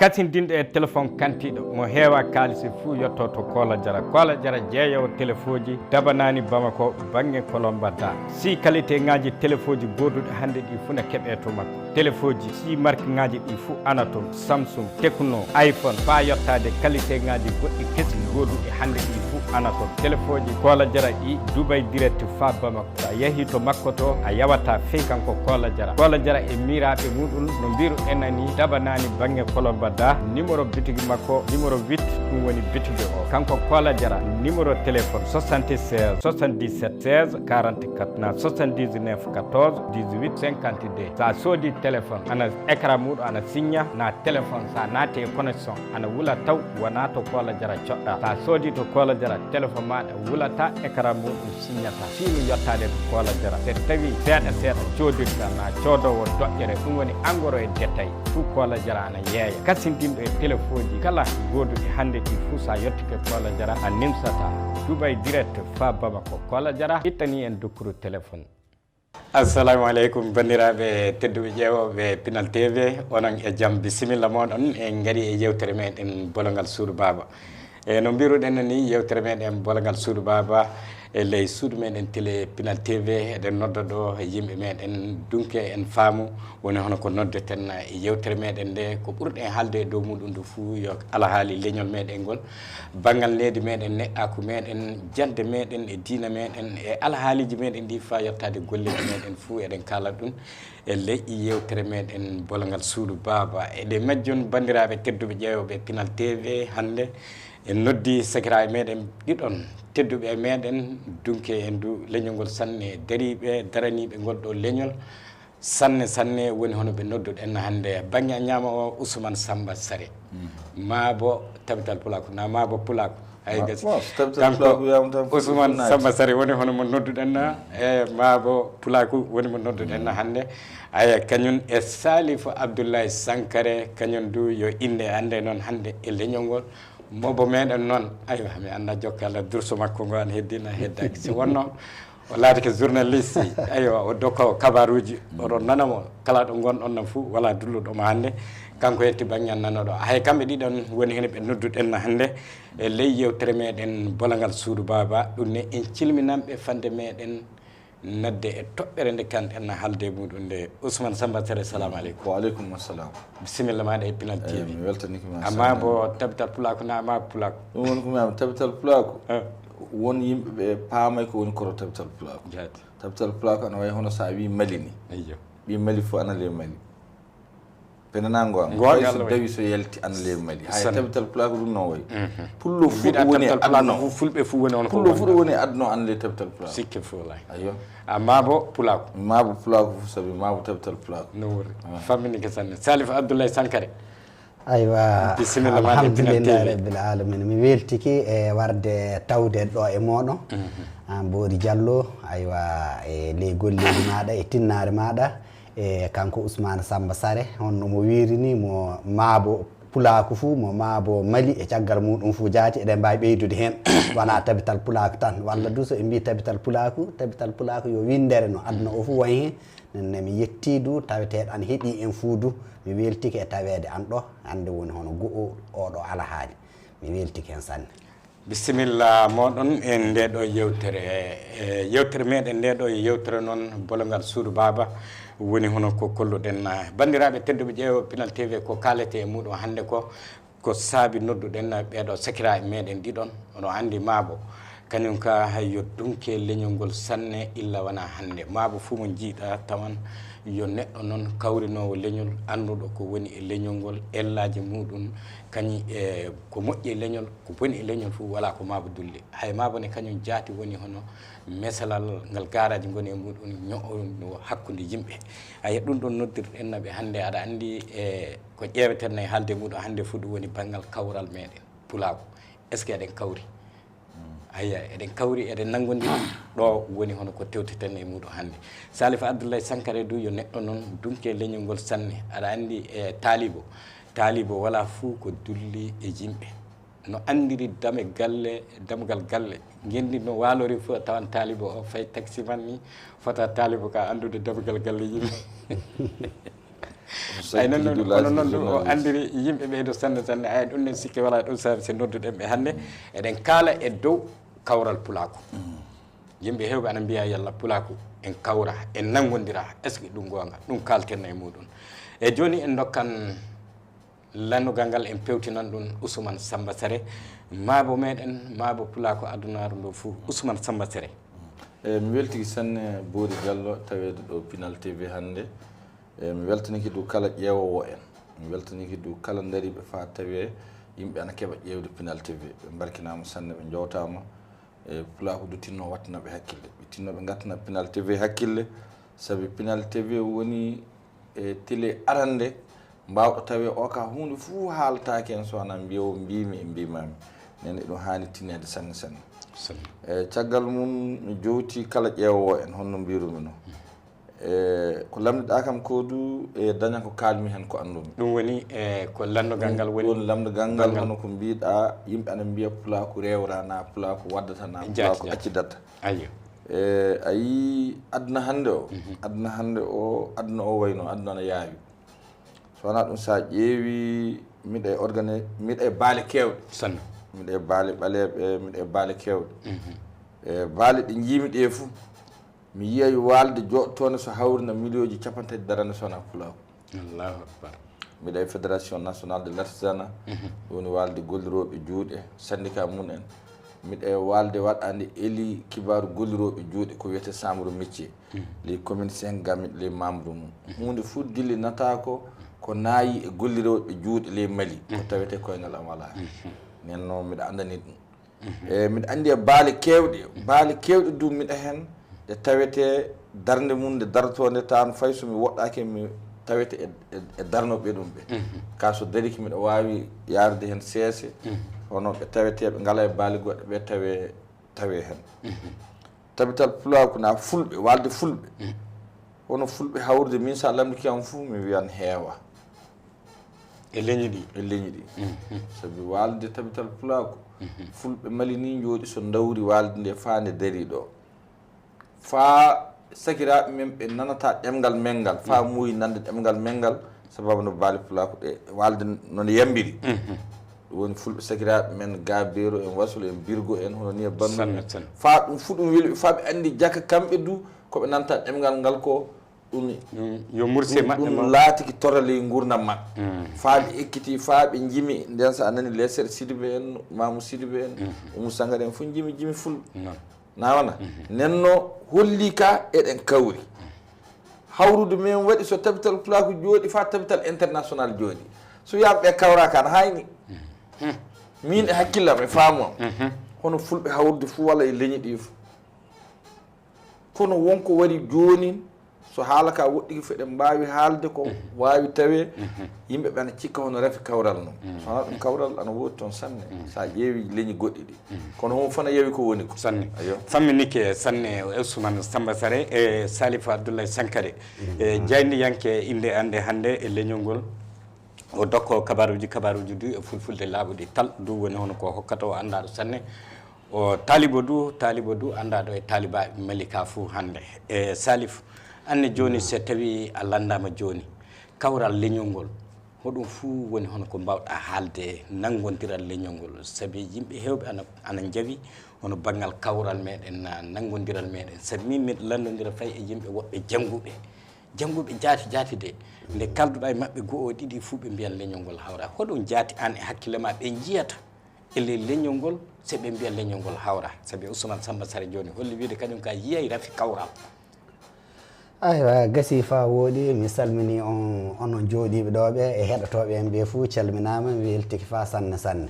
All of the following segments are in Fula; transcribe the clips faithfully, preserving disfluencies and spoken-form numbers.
Kasindinɗo e téléphone kantiiɗo mo heewaa kaalisi fuu yotto to Koola Jara. Koola Jara jeeyoowo téléphone ji dabanaani Bamako bannge Kolomba Da. Si qualité ŋaaji téléphone ji gooduɗi hannde ɗi fuu na keɓee to makko. Téléphone ji si marque ŋaaji ɗi fuu ana toon, Samsung, Tecno, iPhone, faa yottaade qualité ŋaaji goɗɗi kesi gooduɗi hannde ɗi fuu ana toon. Téléphone ji Koola Jara ɗi Dubai Direct faa Bamako. So a yahii to makko to, a yawataa fey kanko Koola Jara. Koola Jara e miiraaɓe muuɗum, no mbiiruɗen ni, dabanaani bannge Kolomba Da. Numéro bitigi makko, numéro huit, ɗum woni bitigi o. Kanko Koola Jara, numéro téléphone soixante-seize soixante-dix-sept seize quarante-quatre, na soixante-dix-neuf quatorze dix-huit cinquante-deux. So a soodii téléphone, ana écran muuɗum ana signa, na téléphone, so a naati e connexion, ana wula taw, wonaa to Koola Jara coɗɗaa. So a soodii to Koola Jara, téléphone maaɗa wulataa, écran muuɗum signata. Fii mi yottaade ko Koola Jara. So tawii seeɗa seeɗa coodirta, na coodoowo doƴƴere, ɗum woni engrais e détail, fuu Koola Jara ana yeeya. Kasindinɗo e téléphone ji kala gooduɗi hannde ɗi fuu, so a yottike Koola Jara, a nimsataa. Dubai Direct faa Bamako. Koola Jara ittanii en dukkuru téléphone. Assalamu aleykum, banndiraaɓe tedduɓe ƴeewooɓe Pinal T V, onon e jam, bisimilla mooɗon. En ngarii e yeewtere meɗen Bolongal Suudu Baaba. E no mbiruɗen ni, yeewtere meɗen Bolongal Suudu Baaba e ley suudu meɗen télé Pinal T V, eɗen nodda ɗo yimɓe meɗen, dunke en faamu, woni hono ko noddeten e yeewtere meɗen nde, ko ɓurɗen haalde e dow muɗum ndu fuu yo alhaali leñol meɗen ngol, banngal leydi meɗen, neɗɗaaku meɗen, jannde meɗen, e diina meɗen, e alhaaliiji meɗen ɗi faa yottaade golleeji meɗen fuu, eɗen kaala ɗum e ley yeewtere meɗen Bolongal Suudu Baaba. Eɗen majjon, banndiraaɓe tedduɓe ƴeewooɓe Pinal T V, hannde en noddi sakiraaɓe meɗen ɗiɗon tedduɓe e meɗen, dunke en ndu leñol ngol sanne, dariiɓe, daraniiɓe ngol ɗo leñol sanne, sanne, woni hono ɓe nodduɗen hannde. Bannge a ñaama o, Ousmane Samba Sare. Mhm. Maa bo Tabital Pulaaku, na maa bo Pulaaku. Ay, gasi. Bon, so Tabital Pulaaku wiyaama tan, fof Ousmane Samba Sare woni hono mo nodduɗen na, e maa bo Pulaaku woni mo nodduɗen na hannde. Aya, kañum e Salif Abdoulaye Sankare, kañum du yo innde annde noon hannde e leñol ngol. Mo bo meɗen noon, aywa, mi annda jokka Allah durso makko ngo an heddina heddaaki. Si wonno o laatike journaliste, aywa, o dokka o kabaruuji, oɗon nana mo, kala ɗo ngonɗon na fuu, wala dulluɗo mo hannde. Kanko yetti banngal nanoɗo. Hay kamɓe ɗiɗon woni heen ɓe nodduɗen na hannde e ley yeewtere meɗen Bolongal Suudu Baaba. Ɗum ne en cilminanɓe fande meɗen nadde e toɓɓere nde kanɗen na haalde e muɗum nde. Ousmane Samba Sare, salamu aleykum. Wa aleykum assalam. Bisimilla maaɗa e Pinal T V. Eyi, mi weltaniike ma. Amma bo Tabital Pulaaku na amma Pulaaku? Ɗum woni ko mi ama Tabital Pulaaku. Eh. Won yimɓe ɓe paamay ko woni koto Tabital Pulaaku. Jaati. Tabital Pulaaku ana wayi hono so a wii Mali ni. Eyyo. Ɓii Mali fof ana ley Mali. Penanaa ngoonga. Ngoonga. Hay so Allah waɗi. Dawi so yalti ana ley Mali. Hay San- Tabital Pulaaku ɗum noon wayi. Mhm. Pullo fof ɗo woni e aduna o. Fulɓe fof woni on ko Pullo fof ɗo woni e aduna o ana ley Tabital Pulaaku. Sikke fof alaa. Ayyo. A maa bo Pulaaku. Maa bo Pulaaku fof sabi maa bo Tabital Pulaaku. No wori. Ah. Famminike sanne. Salif Abdoulaye Sankare. Aywa, bisimilla ma, alhamdulillahi rabbil alamin. Mi weltike e warde tawde ɗo e moɗon. Mhm. An Boori Jallo, aywa, e ley golleeji maɗa, e tinnaare maɗa, e kanko Ousmane Samba Sare, honno mo wiiri ni, mo maabo Pulaaku fuu, mo maabo Mali e caggal muɗum fuu jaati, eɗen mbaawi ɓeydude heen. Wonaa Tabital Pulaaku tan, walla du so en mbii Tabital Pulaaku, Tabital Pulaaku yo winndere no aduna o fuu woni heen. Nden ne mi yettii du, taweteeɗo an heɓii en fuu du. Mi weltike e taweede an ɗo, hannde woni hono go'o oɗo alhaali. Mi weltike heen sanne. Bisimilla mooɗon e ndee ɗo yewtere. E yewtere meɗen nde ɗo yewtere noon, Bolongal Suudu Baaba, woni hono ko kolluɗen. Banndiraaɓe tedduɓe ƴeewo Pinal T V, ko kaalete e muɗum hannde ko, ko saabi nodduɗen ɓeeɗo sakiraaɓe meɗen ɗiɗon. Oɗon anndi maabo, kañum ka yo dunke leñol ngol sanne, illa wona hannde. Maabo fuu mo njiiɗa tawan yo neɗɗo noon kawrinoowo leñol, annduɗo ko woni e leñol ngol, ellaaji muɗum, kañum e ko moƴƴi e leñol, ko boni e leñol fuu, wala ko maabo dulli. Hay maabo ne kañum jaati woni hono mesalal ngal gaaraaji ngoni e muɗum, ño'o hakkunde yimɓe. Haya, ɗum ɗon noddirɗen ɓe hannde, aɗa anndi e ko ƴeeweten e haalde muɗum hannde fuu, ɗum woni banngal kawral meɗen Pulaaku. Est-ce que eɗen kawri? Ayya, eɗen kawri, eɗen nanngondiri. Ɗo woni hono ko tewteten e muɗum hannde. Salif Abdoulaye Sankare du yo neɗɗo noon dunke leñol ngol sanne. Aɗa anndi e taalibo, taalibo wala fuu ko dulli e yimɓe. No anndiri dame galle, damgal galle. Ngenndi no waalori fuu a tawan taalibo o fay taximan ni fota taalibo ka anndude damgal galle yimɓe. Ay noon noon, kono noon ɗum o anndiri yimɓe ɓee ɗo sanne sanne. Ay ɗum ne sikke wala ɗum sabi se nodduɗen ɓe hannde, eɗen kaala e dow kawral pulaaku. Yimɓe heewɓe ana mbiya yalla pulaaku en kawra, en nanngondira. Est-ce que ɗum goonga? Ɗum kaalten e muɗum. E jooni en ndokkan lanndungal ngal, en pewtinan ɗum Ousmane Samba Sare, maabo meɗen, maabo pulaaku adunaaru ndu fuu, Ousmane Samba Sare. E mi weltiki sanne Boori Diallo taweede ɗo Pinal T V hannde. E mi weltaniki du kala ƴeewoowo en. Mi weltaniki du kala ndariiɓe faa tawee yimɓe ana keɓa ƴeewde Pinal T V. Ɓe mbarkinaama sanne, ɓe njowtaama. E pulaaku du tinno wattina ɓe hakkille. Ɓe tinno ɓe ngattina Pinal T V hakkille. Sabi Pinal T V woni e télé arannde mbaawɗo tawee o ka huunde fuu haaltaaki en so wonaa mbiyowo mbiimi e mbiimaami. Nden eɗum haani tinneede sanne sanne. E caggal mum mi jowti kala ƴeewoowo en honno mbiirumi no. E ko lamndiɗaa kam ko du e daña ko kaalmi heen ko anndumi. Ɗum woni e ko lanndungal ngal woni. Ɗum woni lanndungal ngal, hono ko mbiiɗaa yimɓe ana mbiya pulaaku reewra na pulaaku waddata na pulaaku accidata. Ayyo. E a yii aduna hannde o, aduna hannde o, aduna o wayno, aduna no yaawi. So wonaa ɗum, so a ƴeewi miɗa e organi miɗa e baale keewɗe. Sanne. Miɗa e baale ɓaleeɓe, miɗa e baale keewɗe. E baale ɗe njiimi ɗe fof, mi yiyay waalde jooɗtoonde so hawrina miliyooji capanɗe tati darande so wonaa pulaaku. Allahu akbar. Miɗa e Fédération Nationale de l'Artisanat, ɗum woni waalde gollirooɓe juuɗe, syndicat mum en. Miɗa e waalde waɗaande eli kibaaru gollirooɓe juuɗe ko wiyetee chambre métier. Les communes cinq gamit les membres mum. Huunde fof dillinata ko ko naayi e gollirooɓe juuɗe ley Mali ko tawetee koyngal am alaa heen. Nden noon miɗa anndani ɗum. E miɗa anndi e baale keewɗe, baale keewɗe du miɗa heen ɗe tawetee darnde mum nde darotoo nde taan fay so mi woɗɗaaki mi tawete e, e, e darnooɓe ɗum ɓe. Ka so dariki miɗa waawi yaarude heen seese, hono ɓe taweteeɓe ngala e baale goɗɗe ɓe tawe tawe heen. Tabital pulaaku na fulɓe, waalde fulɓe. Hono fulɓe hawrude min so a lamndike am fof mi wiyan heewa. E leñi ɗi. E leñi ɗi. Sabi waalde tabital pulaaku, fulɓe Mali ni njooɗi so ndawri waalde nde faa nde darii ɗo. Faa sakiraaɓe men ɓe nanata ɗemngal men ngal, faa muuyi nande ɗemngal men ngal, sababu no baale pulaaku ɗe waalde no nde yambiri. Ɗum woni fulɓe sakiraaɓe men Gabeero en, Wasolo en, Birgo en, hono ni e banndum en. Faa ɗum fuu ɗum weli ɓe, faa ɓe anndi jaka kamɓe du ko ɓe nanta ɗemngal ngal ko ɗum yo murse maɓɓe ɗum laatiki torra ley nguurndam maɓɓe. Faa ɓe ekkitii, faa ɓe njimi, nden so a nani Leeser Sidibe en, Maamu Sidibe en, Umu Sangare en, fof njimi jimi fulɓe. Nawana nenno holli ka eɗen kawri. Hawrude men waɗi so tabital pulaaku jooɗi faa tabital international jooɗi. So wiyaama ɓe kawraaka ana haayni. Min e hakkillam e faamu am, hono fulɓe hawrude fuu walla e leñi ɗi fuu. Kono won ko wari joonin, so haala ka woɗɗiki fof eɗen mbaawi haalde ko waawi tawee. Yimɓe ɓe ana cikka hono rafi kawral noon. So wonaa ɗum kawral ana woodi toon sanne so a ƴeewi leñi goɗɗi ɗi. Kono homo fana yawi ko woni ko. Sanne. Ayo. Famminike sanne Ousmane Samba Sare e Salif Abdoulaye Sankare. E jaayndiyanke innde annde hannde e leñol ngol. O dokko kabaruuji, kabaruuji du e fulfulde laaɓuɗi tal du woni hono ko hokkata o anndaaɗo sanne. O taalibo du, taalibo du anndaaɗo e taalibaaɓe Malika fuu hannde. E Salif, anne jooni so tawii a lanndaama jooni, kawral leñol ngol, hoɗum fuu woni hono ko mbaawɗaa haalde nanngondiral leñol ngol? Sabi yimɓe heewɓe ana, ana njawi hono banngal kawral meɗen, na nanngondiral meɗen. Sabi min miɗo lanndondira fay e yimɓe woɓɓe jannguɓe. Jannguɓe jaati jaati de, nde kalduɗaa e maɓɓe go'o ɗiɗi fuu ɓe mbiyan leñol ngol hawra. Hoɗum jaati aan e hakkille maa ɓe njiyata e ley leñol ngol, se ɓe mbiya leñol ngol hawra? Sabi Ousmane Samba Sare jooni holli wiide kañum ka yiyay rafi kawral. Aywa, gasi faa wooɗi, mi salminii on, onon jooɗiiɓe ɗoo ɓe e heɗotooɓe en ɓe fuu, calminaama, mi weltike faa sanne sanne.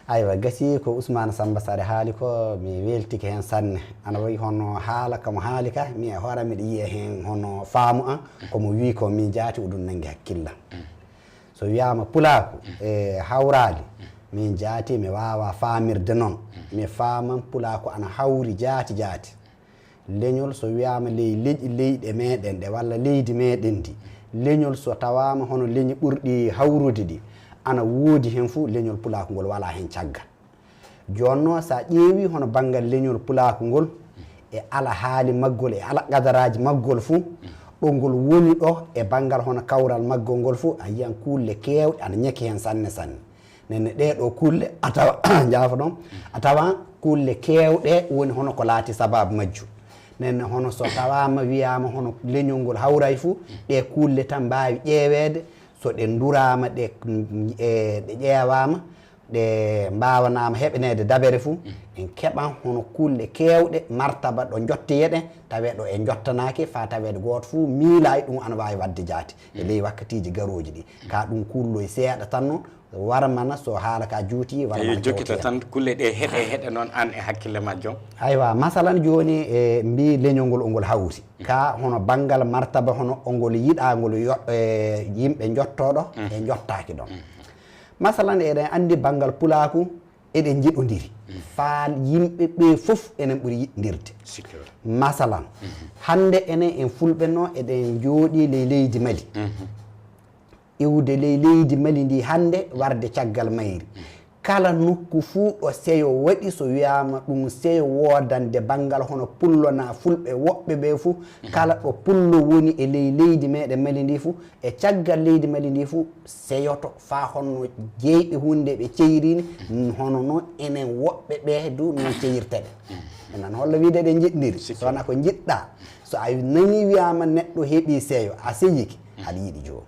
Aywa, gasi ko Ousmane Samba Sare haali ko, mi weltike heen sanne. Ana wayi hono haala ka mo haali ka, mi e hoore am miɗo yiya heen hono faamu am, ko mo wii ko min jaati, o ɗum nanngi hakkillam. So wiyaama pulaaku e hawraali, min jaati mi waawaa faamirde noon. Mi faaman pulaaku ana hawri jaati jaati. Leñol so wiyaama ley leƴƴi leyɗe meɗen ɗe walla leydi meɗen ndi, leñol so tawaama hono leñi ɓurɗi hawrude ɗi, ana woodi heen fuu, leñol pulaaku ngol walaa heen caggal. Jooni noon, so a ƴeewii hono banngal leñol pulaaku ngol, e alhaali maggol, e alqadaraaji maggol fuu, ɗo ngol woni ɗo e banngal hono kawral maggol ngol fof, a yiyan kuulle keewɗe ana ñaki heen sanne sanne. Nenne ɗee ɗoo kuulle a tawa, njaafo ɗon, a tawa kuulle keewɗe woni hono ko laati sabaabu majjum. Nenne hono so tawaama wiyaama hono leñol ngol hawray fof, ɗee kuulle tan mbaawi ƴeeweede, so ɗe nduraama ɗe, e, ɗe ƴeewaama, ɗe mbaawanaama heɓaneede dabere fof, en keɓan hono kuulle keewɗe martaba ɗo njotteyee ɗen, tawee ɗo e njottanaaki, faa taweede gooto fof miilaay ɗum ana waawi waɗde jaati e ley wakkatiiji garooji ɗi. Ka ɗum kuulloy seeɗa tan noon, warmana so haala ka juuti, warmana jokkita kewtoya. Tan kulle ɗe heɗe heɗe noon aan e hakkille ma joom. Aywa, masalan jooni e mbi leñol ngol ongol hawti. Ka hono banngal martaba hono ongol yiɗaa ngol yo-, e yimɓe njottoo ɗo e njottaaki ɗon. Masalan, eɗen anndi banngal pulaaku, eɗen njiɗondiri. Faa yimɓe ɓe fof enen ɓuri yiɗndirde. Masalan, hannde enen en fulɓe no eɗen njooɗii ley leydi Mali. Iwde ley leydi Mali ndi hannde warde caggal mayri. Kala nokku fuu ɗo seyo waɗi, so wiyaama ɗum seyo woodande banngal hono pullo naa fulɓe woɓɓe ɓe fuu, kala ɗo pullo woni e ley leydi meɗen Mali ndi fuu, e caggal leydi Mali ndi fuu, seyoto faa honno jeyɓe huunde ɓe ceyri ni, hono noon enen woɓɓe ɓe du noon ceyirta ɓe. Enen holla wiide eɗen njiɗndiri, so wonaa ko njiɗɗaa. So a nanii wiyaama neɗɗo heɓii seyo, a seyike, aɗa yiɗi joom.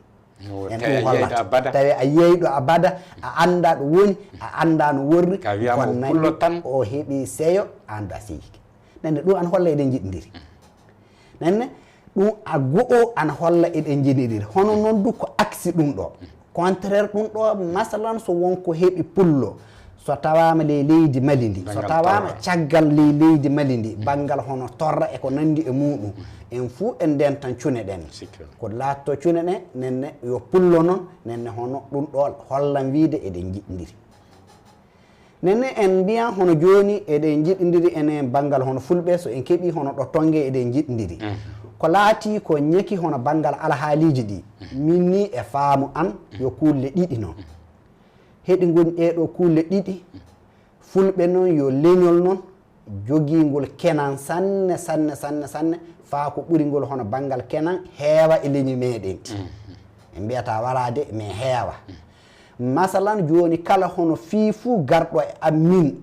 En ɗum hollata. Tawi a yiyay ɗo abada, a anndaa ɗo woni, a anndaa no worri, ko nani o heɓi seyo, an da seyike. Nenne ɗum ana holla eɗen njiɗndiri. Nenne ɗum a go'o ana holla eɗen njiɗndiri. Hono noon du ko aksi ɗum ɗo. Contraire ɗum ɗo, masalan so won ko heɓi pullo, so tawaama ley leydi Mali ndi, so tawaama caggal ley leydi Mali ndi, banngal hono torra e ko nanndi e muuɗum, en fuu en ndentan cune ɗen. Ko laatto cune ɗen, nenne yo pullo noon, nenne hono ɗum ɗo hollan wiide eɗen njiɗndiri. Nenne en mbiyan hono jooni eɗen njiɗndiri enen banngal hono fulɓe, so en keɓii hono ɗo tonnge eɗen njiɗndiri. Ko laati ko ñeki hono banngal alhaaliiji ɗi, min ni e faamu an yo kuulle ɗiɗi noon. Heɗi ngoni ɗee ɗoo kuulle ɗiɗi, fulɓe noon yo leñol noon jogiingol kenan sanne, sanne, sanne, sanne, faa ko ɓuri ngol hono banngal kenan heewa e leñi meɗen ɗi. En mbiyata walaa de, mais heewa. Masalan, jooni kala hono fii fuu garɗo e am min,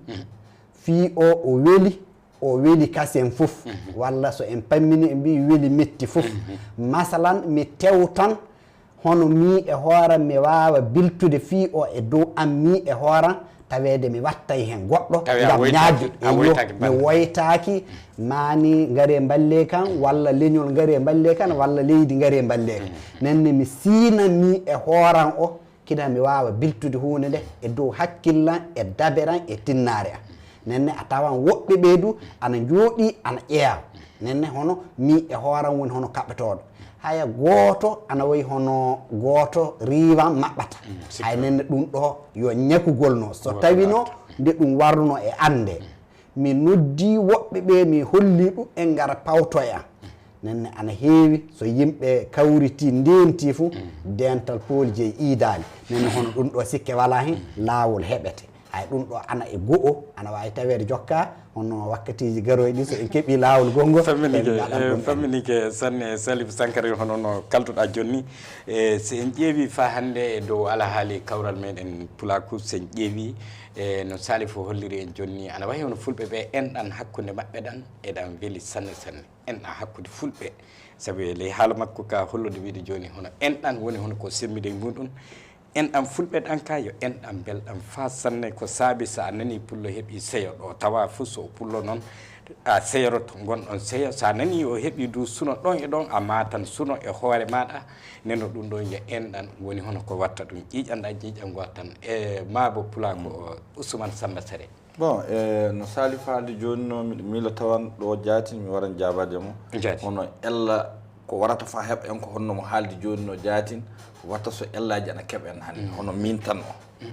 fii o o weli, o weli kasen fof, walla so en pammini en mbii weli metti fof. Masalan, mi tewtan hono mi e hooram mi waawa biltude fii o e dow am mi e hooram, taweede mi wattay heen goɗɗo ngam ñaajde, mi woytaaki, maani ngaree mballee kan, walla leñol ngaree mballee kan, walla leydi ngaree mballee kan. Nenne mi siina mi e hooram o, kina mi waawa biltude huunde nde e dow hakkillan e daberan e tinnaare am. Nenne a tawan woɓɓe ɓee du ana njooɗii ana ƴeewa. Nenne hono mi e hooram woni hono kaɓetooɗo. Haya gooto ana wayi hono gooto riiwan maɓɓata. Hay nenne ɗum ɗo yo ñakugol no. So tawino nde ɗum warruno e annde. Mi noddii woɓɓe ɓe, mi hollii ɗum en ngara pawtoya. Nenne ana heewi so yimɓe kawritii ndeentii fu, deental pooli jeyi iidaali. Nenne hono ɗum ɗo sikke walaa heen, laawol heɓete. Hay ɗum ɗo ana e go'o, ana waawi taweede jokka, hono wakkatiiji garooji ɗi so en keɓii laawol gonngo, famminike, famminike sanne Salif Sankare, hono no kalduɗaa jooni. E so en ƴeewi faa hannde e dow alhaali kawral meɗen pulaaku, so en ƴeewi e no Salif holliri en jooni, ana wayi hono fulɓe ɓe enɗan hakkunde maɓɓe ɗan, eɗan weli sanne sanne. Enɗan hakkunde fulɓe, sabu e ley haala makko ka hollude wiide jooni, hono enɗan woni hono ko semmbide e muɗum. Enɗan fulɓe ɗan ka yo enɗan belɗan faa sanne, ko saabi so a nanii pullo heɓii seyo ɗo, tawa fof so o pullo noon, a seyoroto ngon ɗon seyo. So a nanii o heɓii du suno ɗon e ɗon, a maatan suno e hoore maaɗa. Neno ɗum ɗon yo enɗan woni hono ko watta ɗum. Ƴiiƴanɗaa ƴiiƴan ngoo tan. E maabo pulaaku o, Ousmane Samba Sere. Bon, e no Salif haaldi jooni no, miɗo miila tawan ɗo jaatin mi waran jaabaade mo. Jaati. Hono ella ko warata faa heɓa en ko honno mo haaldi jooni no jaatin, wata so ellaaji ana keɓa en hannde, hono min tan o.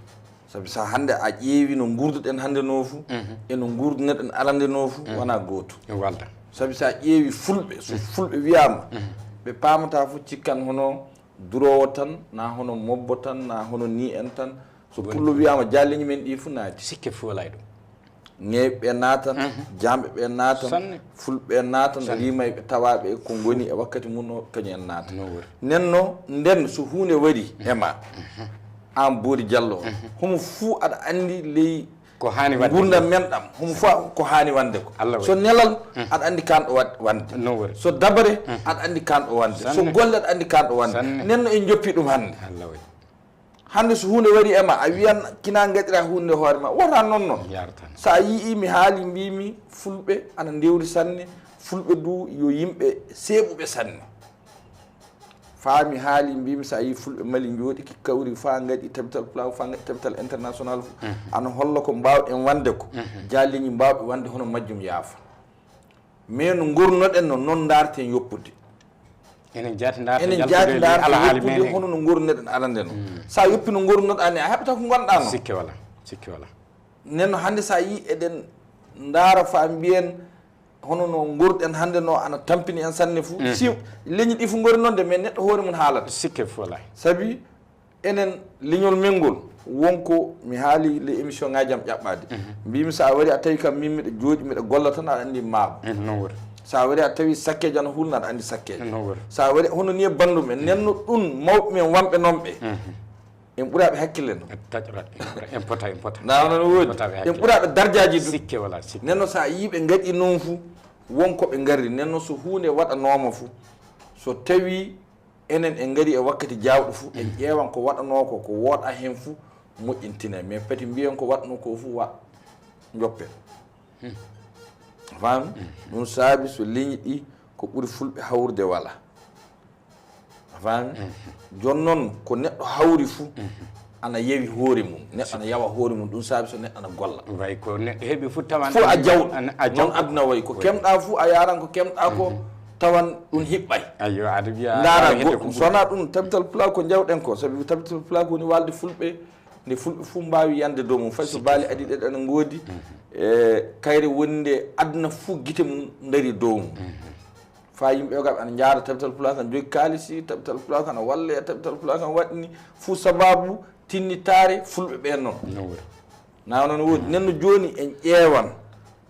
Sabi so hannde a ƴeewi no nguurduɗen hannde no fu, e no nguurdunoɗen arande no fu, wonaa gootum. Walda. Sabi so a ƴeewi fulɓe, so fulɓe wiyaama, ɓe paamata fu cikkan hono duroowo tan, naa hono mobbo tan, naa hono nii en tan. So pullo wiyaama jaalleñi men ɗi fu naati. Sikke fu walaa e ɗum. Ŋeeɓɓe ɓe naatan, jaamɓe ɓe naatan, fulɓe ɓe naatan, rimayɓe tawaaɓe e ko ngoni e wakkati mum o, kañum en naatan. Nenno, nden so huunde wari e ma, aan Boori Jallo o, homo fuu aɗa anndi ley ko haani waɗde ngurdam men ɗam, homo fuu ko haani wande ko. So nelal, aɗa anndi kaan ɗo wad-, wande. So dabare, aɗa anndi kaan ɗo wande. So golle, aɗa anndi kaan ɗo wande. Nenno en njoppi ɗum hannde. Hannde so huunde wari e ma, a wiyan kina ngaɗira huunde hoore ma. Wota noon noon. So a yii mi haali, mbiimi fulɓe ana ndewri sanne, fulɓe du yo yimɓe seeɓuɓe sanne. Faa mi haali, mbiimi so a yii fulɓe Mali njooɗiki kawri faa ngaɗi tabital pulaaku, faa ngaɗi tabital international fu, ana holla ko mbaawɗen wande ko. Jaalliñi mbaawɓe wande hono majjum yaafa. Mais no ngornoɗen no, noon ndaarten yoppude. Enen jaati ndaarten, enen jaati ndaarten yoppude, hono no ngornoɗen arande no. Sa yoppi no ngornoɗaa ni, a heɓata ko ngonɗaa no. Sikke wala, sikke wala. Nden no hannde sa yii eɗen ndaara fa mbiyen hono no ngorɗen hannde no ana tampini en sanne fu. Si leñi ɗi fu ngori noon de, mais neɗɗo hoore mum haalata. Sikke fu wala. Sabi enen leñol men ngol, wonko mi haali le émission ngaji am ƴaɓɓaade. Mbimi sa wari a tawi kam min miɗa jooɗi, miɗa golla tan, aɗa anndi maabo. Noon woni. Sa wari a tawi sakkeejo ana hulna, aɗa anndi sakkeejo. Noon woni. Sa wari hono ni e banndum en, nenno ɗum mawɓe men wamɓe noon ɓe. En ɓuraaɓe hakkille no. Taƴorat, en pota, en pota. Nda hono no woodi. En ɓuraaɓe darjaaji du. Sikke wala, sikke. Nenno sa yii ɓe ngaɗi noon fu, wonko ɓe ngarri. Nenno so huunde waɗanooma fu, so tawi enen en ngari e wakkati jaawɗo fu, en ƴeewan ko waɗanoo ko, ko wooɗa heen fu, moƴƴintinee. Mais pati mbiyen ko waɗanoo ko fu, wa njoppen. A faami? Ɗum saabi so leñi ɗi, ko ɓuri fulɓe hawrude wala. A faami? Jooni noon, ko neɗɗo hawri fu, ana yewi hoore mum. Neɗɗo ana yawa hoore mum, ɗum saabi so neɗɗo ana golla. Way ko neɗɗo heɓi fu tawan fof a jawɗo. Noon aduna wayi. Ko kemɗa fu a yaran ko kemɗa ko, tawan ɗum hiɓɓay. Ayyo, aɗa wiya ndaara goɗɗum. So wonaa ɗum, tabital pulaaku ko njawɗen ko, sabi tabital pulaaku woni walde fulɓe, nde fulɓe fu mbaawi yande dow mum. Fay so baali adi ɗe ɗana ngoodi, e kayre woni nde aduna fu gite mum ndari dow mum. Faa yimɓe yoga ana njaara tabital pulaaku ana jogi kaalisi, tabital pulaaku ana walle, tabital pulaaku ana waɗni fu sababu tinnitaare fulɓe ɓeen noon. Noon woni. Na noon woodi. Nden no jooni en ƴeewan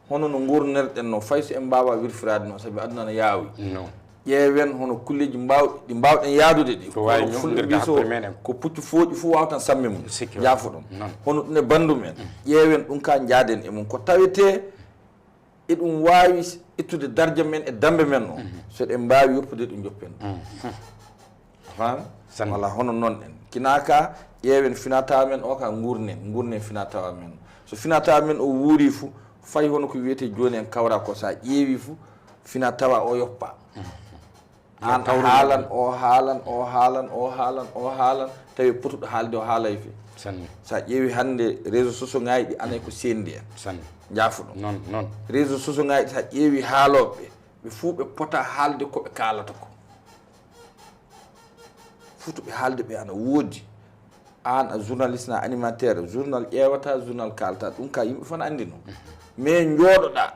hono no ngornerɗen no, fay so en mbaawa wirfiraade noon, sabi aduna ana yaawi. Noon. Ƴeewen hono kulleeji mbaawɗi, ɗi mbaawɗen yaadude ɗi. Ko waawi ñoƴƴirde hakkunde meɗen. Ko puccu fooƴi fu waawtan samme mum. Sikki. Yaafo ɗum. Noon. Hono ɗum e banndum en. Ƴeewen ɗum ka njaaden e mum. Ko tawetee eɗum waawi ittude darja men e dammbe men o, so eɗen mbaawi yoppude ɗum, njoppen ɗum. A faami? Wala hono noon en. Kinaa ka, ƴeewen finaa-tawaa men o ka, nguurnen, nguurnen finaa-tawaa men o. So finaa-tawaa men o wuuri fu, fay hono ko wiyetee jooni en kawra ko, so a ƴeewi fu, finaa-tawaa o yoppa. Aan a haalan, o haalan, o haalan, o haalan, o haalan, tawi potuɗo haalde o haalay fe. Sanne. So a ƴeewi hannde réseaux sociaux ngaji ɗi, anay ko seendi en. Sanne. Njaafuɗo. Noon, noon. Réseaux sociaux ngaji ɗi, so a ƴeewi haalooɓe, ɓe fuu ɓe pota haalde ko ɓe kaalata ko. Fuu to ɓe haalde ɓe ana woodi. Aan a journaliste na animateur, journal ƴeewata, journal kaalata. Ɗum ka yimɓe fof na anndi noon. Mais njooɗoɗaa,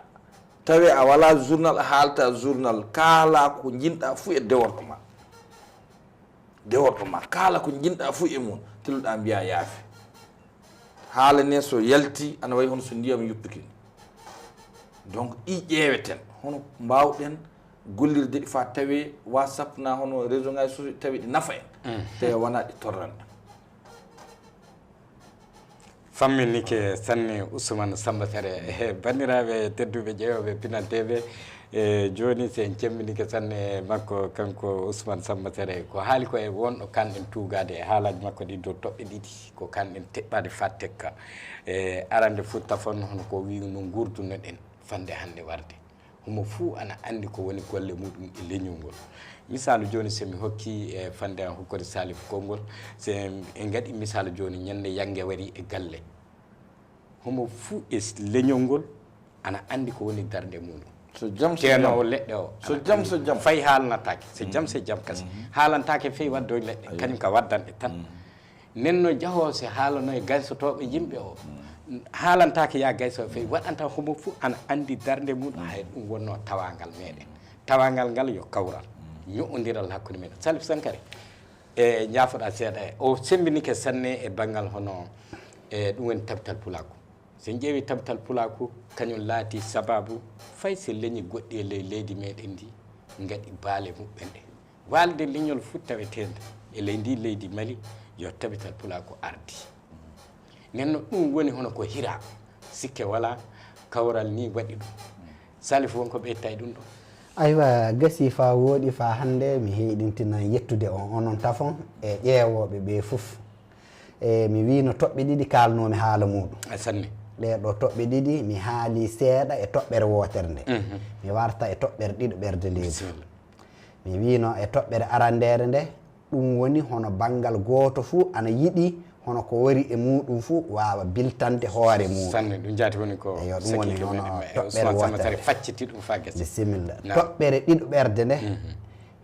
tawi a wala journal, a haalta journal, kaala ko njiɗɗa fuu e deworɗo ma. Deworɗo ma, kaala ko njiɗɗa fuu e mum, tilloɗaa mbiya yaafi. Haala ne so yalti, ana wayi hono so ndiyam yuppike. Donc, ɗi ƴeeweten, hono mbaawɗen gollirde ɗi faa tawe WhatsApp na hono réseau ngaji sociaux tawi ɗi nafa en. Tawi wona ɗi torran en. Famminike sanne Ousmane Samba Sere. He, banndiraaɓe tedduɓe ƴeewooɓe Pinal T V, e jooni, so en cemmbinike sanne e makko, kanko Ousmane Samba Sere, ko haali ko e wonɗo kanɗen tuugaade e haalaaji makko ɗi dow toɓɓe ɗiɗi, ko kanɗen teɓɓaade faa tekka. E arande fof tafon, hono ko wiy no nguurdunoɗen fannde hannde warde. Homo fuu ana anndi ko woni golle muɗum e leñol ngol. Misaalu jooni, so mi hokki e fannde an hokkode Salif konngol, so en, en ngaɗi misaalu jooni, ñande yannge wari e galle. Homo fuu e s-, leñol ngol ana anndi ko woni darnde muɗum. So jam, so jam. Teenoowo leɗɗe o, so ana jam, anndi so jam. Fay haalnataake. So jam, so jam kasi. Haalantaake fey waddoy leɗɗe, kañum ka waddanɗe tan. Nden no jahoowo si haalano e gaysotooɓe yimɓe o, haalantaake yaa gaysooɓe fey, waɗanta homo fuu ana anndi darnde mum, hay ɗum wonnoo tawaangal meɗen. Tawaangal ngal yo kawral, ño'ondiral hakkunde meɗen. Salif Sankare, e njaafoɗaa seeɗa, e o semmbinike sanne e banngal hono, e ɗum woni tabital pulaaku. So en ƴeewi tabital pulaaku, kañum laati sababu fay so leñi goɗɗi e ley leydi meɗen ndi ngaɗi baale muɓɓen ɗe. Waalde leñol fuu taweteende e ley ndi leydi Mali, yo tabital pulaaku ardi. Nden no ɗum woni hono ko hira, sikke wala, kawral ni waɗi ɗum. Salif, won ko ɓeyta e ɗum ɗo? Aywa, gasi fa wooɗi fa hannde mi heyɗintinan yettude on, onon tafon e ƴeewooɓe ɓe fof. E mi wiino toɓɓe ɗiɗi kaalnoomi haala muuɗum. A sanne. Ɗee ɗo toɓɓe ɗiɗi, mi haali seeɗa e toɓɓere wootere nde. Mhm. Mi warta e toɓɓere ɗiɗo ɓerde nde. Bisimilla. Mi wiino e toɓɓere arandeere nde, ɗum woni hono banngal gooto fuu ana yiɗi hono ko wari e muuɗum fuu waawa biltande hoore muuɗum. Sanne, ɗum jaati woni ko. Eyo, ɗum woni sakiiɓe hono meɗen ɓe, toɓɓere Ousmane Samba wootere. Tari facciti ɗum faa gasi. Bisimilla. Naam. Toɓɓere ɗiɗo ɓerde nde, mhm,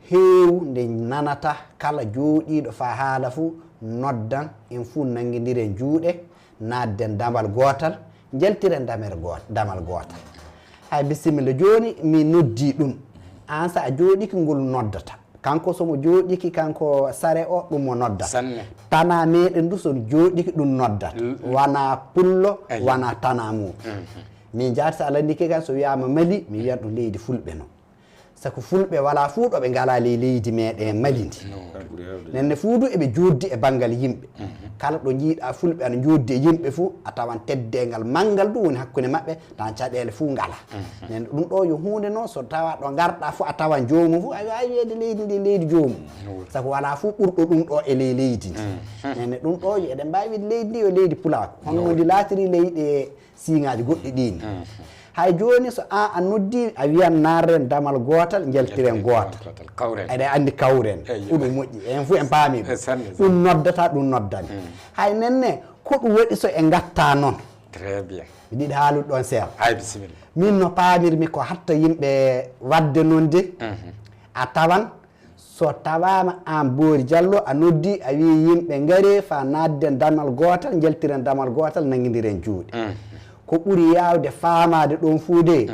heewu nde nanata kala jooɗiiɗo faa haala fuu noddan, en fuu nanngindiren juuɗe, naatden damal gootal, njaltiren damer goot-, damal gootal. Hay bisimilla, jooni mi noddii ɗum. Aan so a jooɗike ngol noddata. Kanko so mo jooɗike, kanko sare o, ɗum mo nodda. Sanne. Tana meɗen du so jooɗike ɗum noddat. L-, l-, wanaa pullo, eyi, wanaa tana mum. Mhm. Min jaati so a landike kan so wiyaama Mali, mi wiyat ɗum leydi fulɓe no. Sabu fulɓe walaa fuu ɗo ɓe ngalaa ley leydi meɗen Mali ndi. No. Nenne fuu du eɓe jooɗdi e banngal yimɓe. Mhm. Kala ɗo njiiɗaa fulɓe ana njooɗdi e yimɓe fuu, a tawan teddeengal manngal du woni hakkunde maɓɓe, tan caɗeele fuu ngalaa. Mhm. Nenne ɗum ɗo yo huunde no, so tawa ɗo ngarɗaa fuu a tawan joomum fuu, a waawi wiyeede leydi ndi leydi joomum. No. Sabu walaa fuu ɓurɗo ɗum ɗo e ley leydi ndi. Mhm. Nenne ɗum ɗo yo eɗen mbaawi wiide leydi ndi yo leydi pulaaku. Hono no ndi laatiri leyɗe siiŋaaji goɗɗi ɗiin. Mhm. Hay jooni so aan a noddii, a wiyan naatren damal gootal, njaltiren gootal. Gootal, kawren. Eɗen anndi kawren. Eyi. Ɗum moƴƴi. En fuu en paami ɗum. Eh, sanne, sanne. Ɗum noddata, ɗum noddani. Mhm. Hay nenne, ko ɗum waɗi so en ngattaa noon? Très bien. Miɗo yiɗi haalude ɗoon seeɗa. Hay bisimilla. Min no paamirmi ko hatta yimɓe waɗde noon de, mhm, a tawan so tawaama aan Boori Jallo a noddii, a wii yimɓe ngaree faa naatden damal gootal, njaltiren damal gootal, nanngindiren juuɗe. Mhm. Ko ɓuri yaawde faamaade ɗoon fuu de, mhm,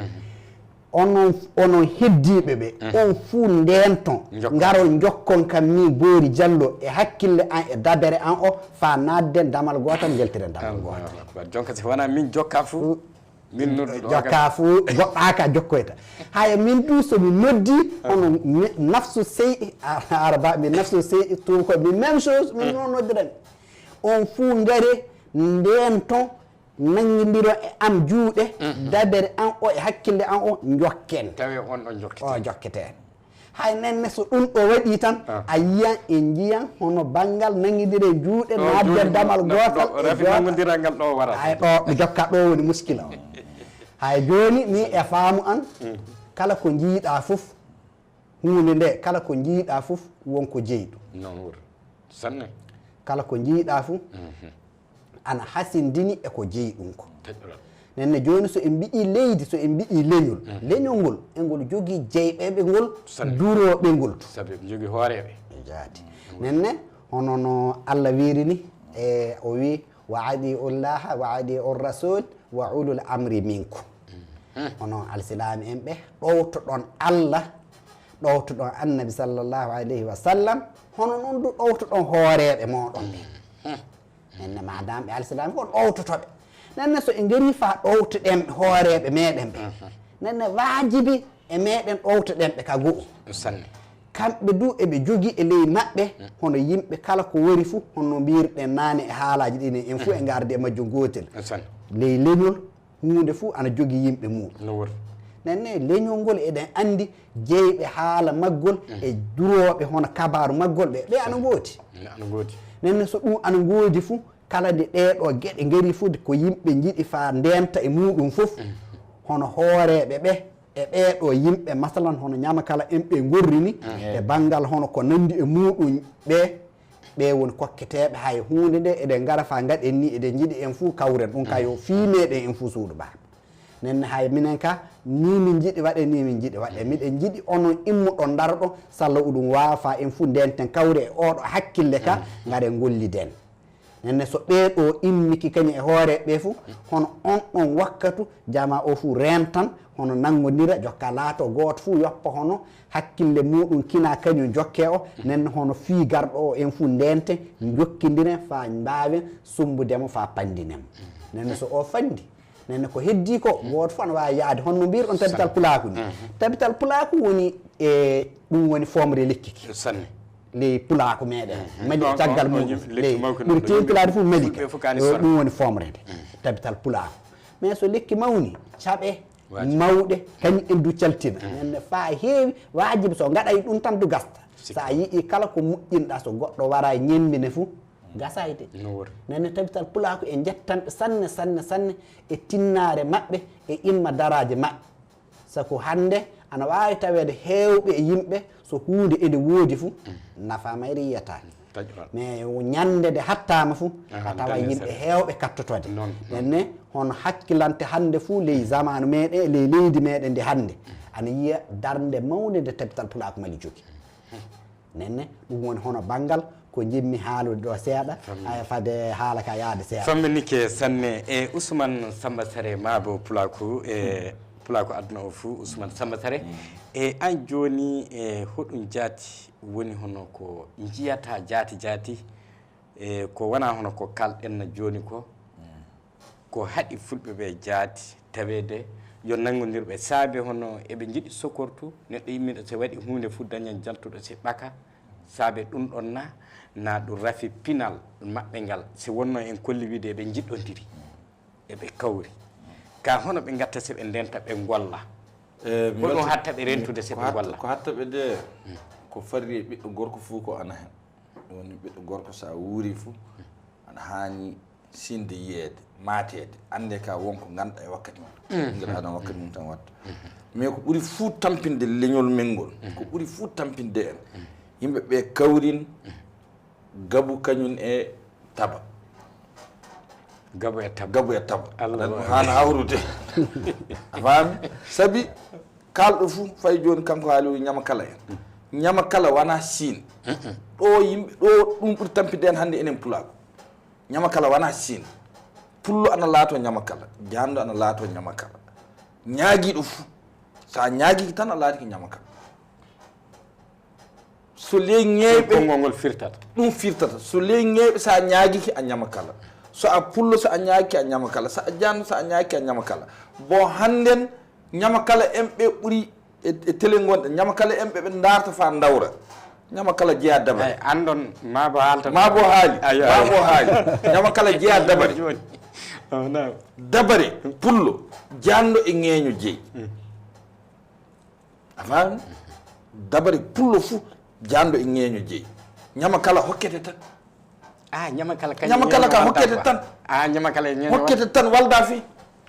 onon, onon heddiiɓe ɓe, mhm, on fuu ndeenton, njokkon, ngaron njokkon kam min Boori Jallo e hakkille an e dabere an o, faa naatden damal gootal, njaltiren damal gootal. Allahu akbar. Jonka si wonaa min jokka fuu, min nodduɗo o jokka kadi. Fuu, goɗɗo aka jokkoyta. Haya min du so mi noddi, hono mi, nafsu sey, araba mi nafsu sey, tuuba ko mi même chose, min noon noddirami. On fuu ngare, ndeenton, nanngindiro e am juuɗe, mhm, dabere an o e hakkille an o, njokken. Tawi on ɗon jokkete. O jokkete. Hay nenne so ɗum ɗo waɗii tan, ah, a yiyan e njiyan hono banngal nanngindiren juuɗe, ɗo naatde juuɗe damal ɗo, gootal ɗo, e rafi joɗa. Nanngondiral ngal ɗo warata. Ay ɗo, ɓe jokka ɗo woni muskila o. Hay jooni ni e faamu an, mm, kala ko njiiɗaa fof, huunde nde, kala ko njiiɗaa fof, won ko jeyi ɗum. Noon wuro. Sanne. Kala ko njiiɗaa fof, mhm, ana hasindini e ko jeyi ɗum ko. Taƴoral. Nenne jooni so en mbiɗii leydi, so en mbiɗii leñol, mhm, leñol ngol, engol jogii jeyɓeɓe ngol, sanne, durooɓe ngol. Sabu eɓe njogii hooreeɓe. E jaati. Mhm. Nenne, hono no Allah wiiri ni, e o wii, "Wa adi'u llaha wa adi'u rasul wa ulul amri minkum." Mhm. Hono alsilaami en ɓe, ɗowtoɗon Allah, ɗowtoɗon Annabi sallallahu alayhi wa sallam, hono noon du ɗowtoɗon hooreeɓe mooɗon ɓe. Mhm. Nenne, madame ɓe alsilaami ko on ɗowtotoɓe. Nenne, so en ngarii faa ɗowtoɗen hooreeɓe meɗen ɓe. Mhm. Nenne, waajibi e meɗen ɗowtoɗen ɓe ka go'o. Sanne. Kamɓe du eɓe jogii e ley maɓɓe, mm, hono yimɓe kala ko wari fuu, hono no mbiirɗen naane e haalaaji ɗi ni, en fuu, mm, e ngardi e majjum gootel. Sanne. Ley leñol, huunde fuu ana jogii yimɓe muuɗum. No wori. Nenne, leñol ngol eɗen anndi jeyɓe haala maggol, mm, e durooɓe hono kabaaru maggol ɓe, ɓe ana ngoodi. Ana ngoodi. Nenne, so ɗum ana ngoodi fuu, kala nde ɗee ɗoo geɗe ngarii fuu, ko yimɓe njiɗi faa ndeenta e muuɗum fof, mm, hono hooreeɓe ɓe, e ɓee ɗoo yimɓe, masalan, hono ñamakala en ɓe ngorri ni, mm, e banngal hono ko nanndi e muuɗum ɓe, ɓe woni kokketeeɓe, hay huunde nde eɗen ngara faa ngaɗen ni, eɗen njiɗi en fuu kawren, ɗum ka yo fii meɗen en fuu suudu baaba. Nenne hay minen ka, ni min njiɗi waɗe, ni min njiɗi waɗe. Miɗen njiɗi onon immoɗon ndaroɗon, salla uɗum waawa faa en fuu ndeenten kawre e oɗo hakkille ka, mm, ngaren ngolliden. Nenne so ɓee ɗoo immiki kañum e hooreeɓe ɓe fuu, hono on ɗon wakkatu, jamaa o fuu reentan, hono nanngondira, jokka laato gooto fuu yoppa hono hakkille muuɗum kina kañum jokke o, nenne hono fii garɗo o en fuu ndeenten, njokkindiren faa mbaawen summbude mo faa panndinen mo. Nenne so o fanndi, Nenne ko heddi ko, gooto fof ana waawi yahde hono no mbiyruɗon tabital pulaaku ni. Tabital pulaaku woni e, ɗum woni foomre lekki ki. Sanne. Ley pulaaku meɗen. Mali caggal mum. Ley ɓuri teeŋtiraade fof Mali ka. Ɗum woni foomre nde. Tabital pulaaku. Mais so lekki mawni, caɓe mawɗe, kañum en du caltina. Nenne faa heewi, waajibi so ngaɗay ɗum tan du gasta. Sa yi'i kala ko moƴƴinɗa so goɗɗo wara ñembine fof, gasayde. Nenne tabital pulaaku e jettanɓe sanne, sanne, sanne e tinnaare maɓɓe e imma daraaje maɓɓe. Sabu hannde ana waawi taweede heewɓe e yimɓe so huunde ene woodi fof, nafa mayri yiyataake. Mais ñande nde hattaama fof, a tawa yimɓe heewɓe kattotode. Nenne hono hakkilante hannde fof ley zamaanu meɗen, ley leydi meɗen ndi hannde, ana yiya darnde mawnde nde tabital pulaaku Mali jogi. Nenne ɗum woni hono banngal ko njiɗmi haalude ɗo seeɗa, haya fade haala ka yaade seeɗa. Famminike sanne. E Ousmane Samba Sare, maabo pulaaku, e pulaaku aduna o fuu, Ousmane Samba Sare. E an jooni, e hoɗum jaati woni hono ko njiyata jaati jaati, e ko wona hono ko kalɗen jooni ko? Ko haɗi fulɓe ɓe jaati taweede yo nanngondirɓe saabe hono eɓe njiɗi sokortu neɗɗo yimmiiɗo, so waɗi huunde fof dañan jaltuɗo si ɓaka, saabe ɗum ɗon na, na ɗum rafi pinal maɓɓe ngal, si wonno en kolli wiide eɓe njiɗɗondiri, eɓe kawri. Ka hono ɓe ngatta si ɓe ndenta ɓe ngolla? Ko ɗum hatta ɓe rentude si ɓe ngolla? Ko hatta ɓe de, ko farri e ɓiɗɗo gorko fof ko ana hen. Woni ɓiɗɗo gorko so a wuuri fof, aɗa haani sinde yiyeede, maateede, annde ka won ko ngannduɗaa e wakkati mum. Ngel aɗa wakkati mum tan watta. Mais ko ɓuri fuu tampinde leñol men ngol, ko ɓuri fuu tampinde en, yimɓe ɓe kawrin gabu kañum e taba. Gabu e taba. Gabu e taba. Allah Aɗa haana hawrude. A faami? Sabi kaalɗo fuu, fay jooni kanko haali o ñama kala en. Ñama kala wona Siin. Ɗo yimɓe, ɗo ɗum ɓuri tampinde en hannde enen pulaagu. Ñama kala wona Siin. Pullo ana laato ñama kala. Jaanɗo ana laato ñama kala. Ñaagiiɗo fuu. So a ñaagiiki tan a laati ko ñama kala. So ley ŋeewɓe. Konngol ngol firtata. Ɗum firtata. So ley ŋeewɓe, so a ñaagiiki a ñama kala. So a pullo, so a ñaagiiki a ñama kala. So a jaanɗo, so a ñaagiiki a ñama kala. Bon, hannden ñama kala en ɓe ɓuri e, e tele ngonɗe. Ñama kala en ɓe ɓe ndaarta faa ndawra. Ñama kala jeyaa dabare. Eyi, anndon maa bo haalta. Maa bo haali. Ayo, maa ayo. Bo haali. Ñama kala jeyaa dabare. Jooni. Oh, no. Dabare, pullo, jaanɗo e ŋeeño jeyi. Mm. A faami? Dabare pullo fuu, jaanɗo e ŋeeño jeyi. Ñama kala hokkete tan. Ah, ñama kala kañum ñama kala ka hokkete tan. Ah, ñama kala e ñeeño hokkete tan, walda fi.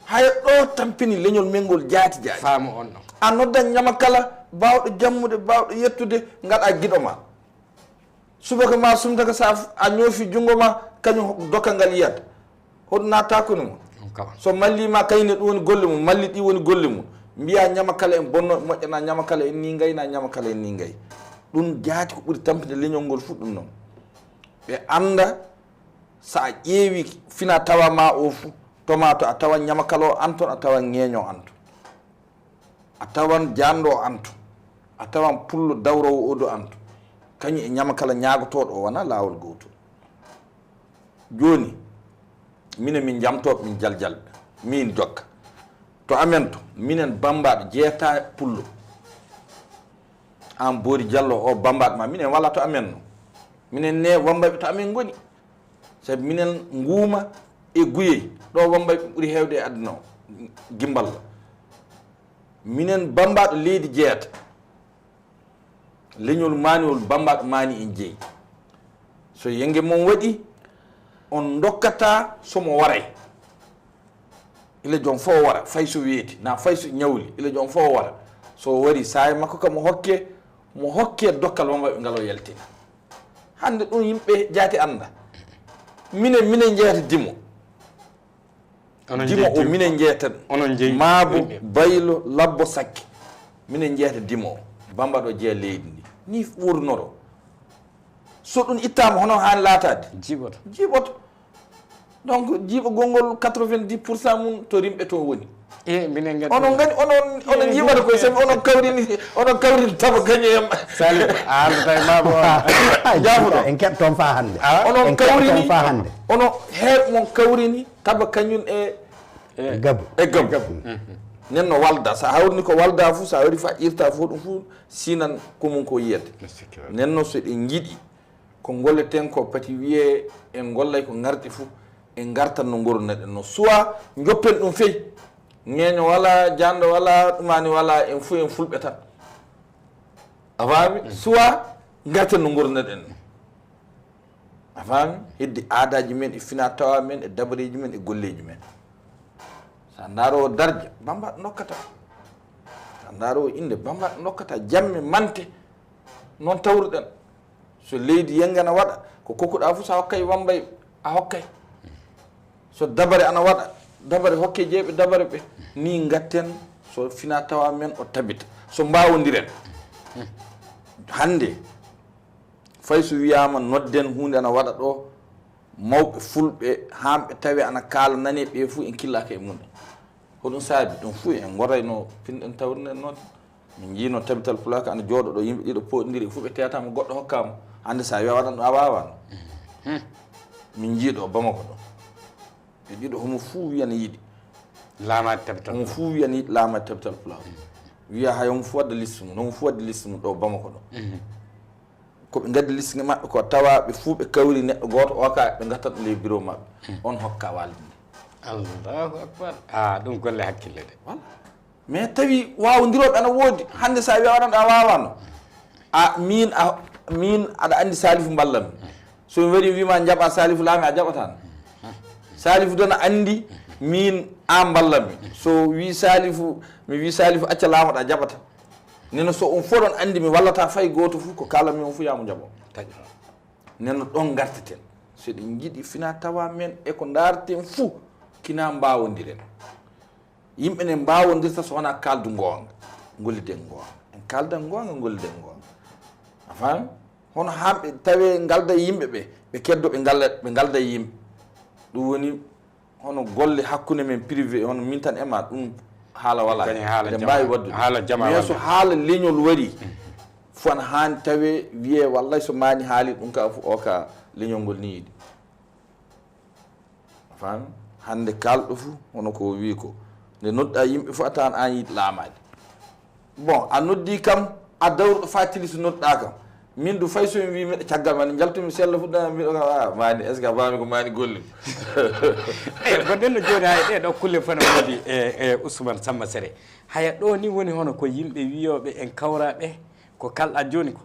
Haya ɗo tampini leñol men ngol jaati jaati. Faamu on ɗon. A noddan ñama kala, baawɗo jammude, baawɗo yettude, ngaɗa giɗo ma. Subaka ma sumtaka sa f-, a ñoofi junngo ma, kañum ho-, doka ngal yiyata. Hoɗum naata kunu mo. Ɗum kawan. So malli ma kayne ɗum woni golle mum, malli ɗi woni golle mum. Mbiya ñama kala en bonno, moƴƴana ñama kala en ni ngayna ñama kala en ni ngay. Ɗum jaati ko ɓuri tampinde leñol ngol fuɗɗum noon. Ɓe annda so a ƴeewi fina tawa ma o fu, tomato a tawan ñama kala o anton, a tawan ŋeeño anton. A tawan jaanɗo o anto, a tawan pullo dawroowo odo anto, kañum e ñama kala ñaagotooɗo o wona laawol gootol. Jooni, minen min jamtooɓe, min jaljalɓe, min jokka. To amen to, minen bammbaaɓe jeeta pullo. Aan Boori Jallo o bammbaaɗo ma, minen wala to amen no. Minen ne wambayɓe to amen ngoni. Sabi minen nguuma e guyey, ɗo wambayɓe ɓuri heewde e aduna o, Gimballa. Minen bammbaaɗo leydi jeeta, leñol maaniwol bammbaaɗo maani en jeyi. So yenge mon waɗi, on ndokkata so mo waray. Ila joom fof o wara, fay so weeti, na fay so ñawli, ila joom fof o wara. So o wari, saa'i makko kam mo hokke, mo hokke dokkal wambayɓe ngal o yaltina. Hannde ɗum yimɓe jaati annda. Minen, minen njeyata dimo. Onon dimo o jeyi minen njeyata. Onon jeyi. Maabo, baylo, labbo, sakke. Minen njeyata dimo o. Bamba ɗo jeya leydi ndi. Ni wurnoro. So ɗum ittaama, hono haani laataade? Jiiɓoto. Jiiɓoto. Donc, jiiɓagol ngol quatre-vingt-dix pour cent mum to rimɓe to woni. E, minen ngadi. Onon ngadi, onon, onon njiiɓata koye, sabi onon kawrini, onon kawrini taba kañum e Saliou, a haalata e maabo. Jaafuɗo. En keɗ toon faa hannde. Ah? Onon kawrini, faa hannde. Onon heeɓ mon kawrini taba kañum e Gabu. E gabu. Nden no walda, so a hawrini ko walda fof, so a hawri fa irta fof, ɗum fof sinan ko mum ko yiyete. Nden no so ɗe njiɗi ko ngolleten ko pati wiyee en ngollay ko ngarɗi fof, en ngartan no ngorrunoɗen no. Soit njoppen ɗum fey, ŋeeño wala, jaanɗo wala, ɗumani wala, en fof en fulɓe tan. A faami? Soit ngarten no ngorrunoɗen no. A faami? Heddi aadaaji men e fina tawa men e dabareeji men e golleeji men. So a ndaaro darja, Bamba nokkata. So a ndaaro innde, Bamba nokkata. Jamme mante, noon tawruɗen. So leydi yengana waɗa, ko kokkuɗa fof, so a hokkay Bambay, a hokkay. So dabare ana waɗa, dabare hokke jeeɓe dabare ɓe. Ni ngatten, so fina tawa men o tabita. So mbaawondiren. Hannde, fay so wiyaama nodden huunde ana waɗa ɗo, mawɓe fulɓe, hamɓe tawe ana kaala nane ɓe fof en killaaka e mum en. Ko ɗum saabi ɗum fof en ngorayno pinɗen tawrinen noon. Min njiino tabital pulaar ko ana jooɗo ɗo, yimɓe ɗiɗo poɗindiri fof ɓe teyataama, goɗɗo hokkaama. Hannde so a wiya waɗan ɗum a waawano. Min njiiɗo Bamako ɗo. Ɓe ɗiɗo homo fuu wiyana yiɗi. Laamaade tabital. Homo fuu wiyana yiɗi laamaade tabital pulaar. Wiya hay homo fuu wadda liste mum, homo fuu wadda liste mum ɗo Bamako ɗo. Ko ɓe ngaddi liste maɓɓe ko tawa ɓe fuu ɓe kawri neɗɗo gooto o ka ɓe ngattan ɗum ley bureau maɓɓe. On hokka walde nde. Allahu akbar. Ah, ɗum golle hakkille de. Voilà. Mais tawi waawondirooɓe ana woodi. Hannde so a wiya waɗan a waawano. A min a min aɗa anndi Salifu mballan mi. So mi wari wima jaɓa Salifu laami a jaɓatan. Salifu dana anndi min a mballan mi. So wi Salifu mi wi Salifu acca laamo ɗa jaɓata. Neno so on fof ɗon anndi mi wallata fay gooto fof ko kala mi on fof yaamo jaɓo. Neno ɗon ngarteten. So ɗen njiɗi fina tawa men e ko ndaarten fof kina mbaawondiren. Yimɓe ne mbaawondirta so wonaa kaaldu ngoonga, ngolliden ngoonga. En kaaldan ngoonga, ngolliden ngoonga. A faami? Hono hamɓe tawee ngalda e yimɓe ɓe, ɓe keddo ɓe ngalda, ɓe ngalda e yimɓe. Ɗum woni hono golle hakkunde men privé, hono min tan e ma, ɗum haala walaa. Kadi haala eɗen jama-, mbaawi waɗdude. Haala jama mais so walla haala leñol wari, fof ana haani tawee wiyee wallay so maani haali ɗum ka fof o ka leñol ngol ni yiɗi. A faami? Hannde kaalɗo fof hono ko o wii ko. Nde nodɗa yimɓe fof a tawan an yiɗi laamaade. Bon, a noddi kam, a dawruɗo fa tili so nodɗa kam. Min du fay so mi wii miɗo caggal ma, nde njaltumi sella fuɗɗa miɗo kam, ah, maani, est-ce que a faami ko maani golle? Eyi, gonɗen no jooni hay ɗe ɗo kulle fof no woodi e, e Ousmane Samba Sere. Haya ɗo ni woni hono ko yimɓe wiyooɓe en kawraɓe ko kalɗa jooni ko.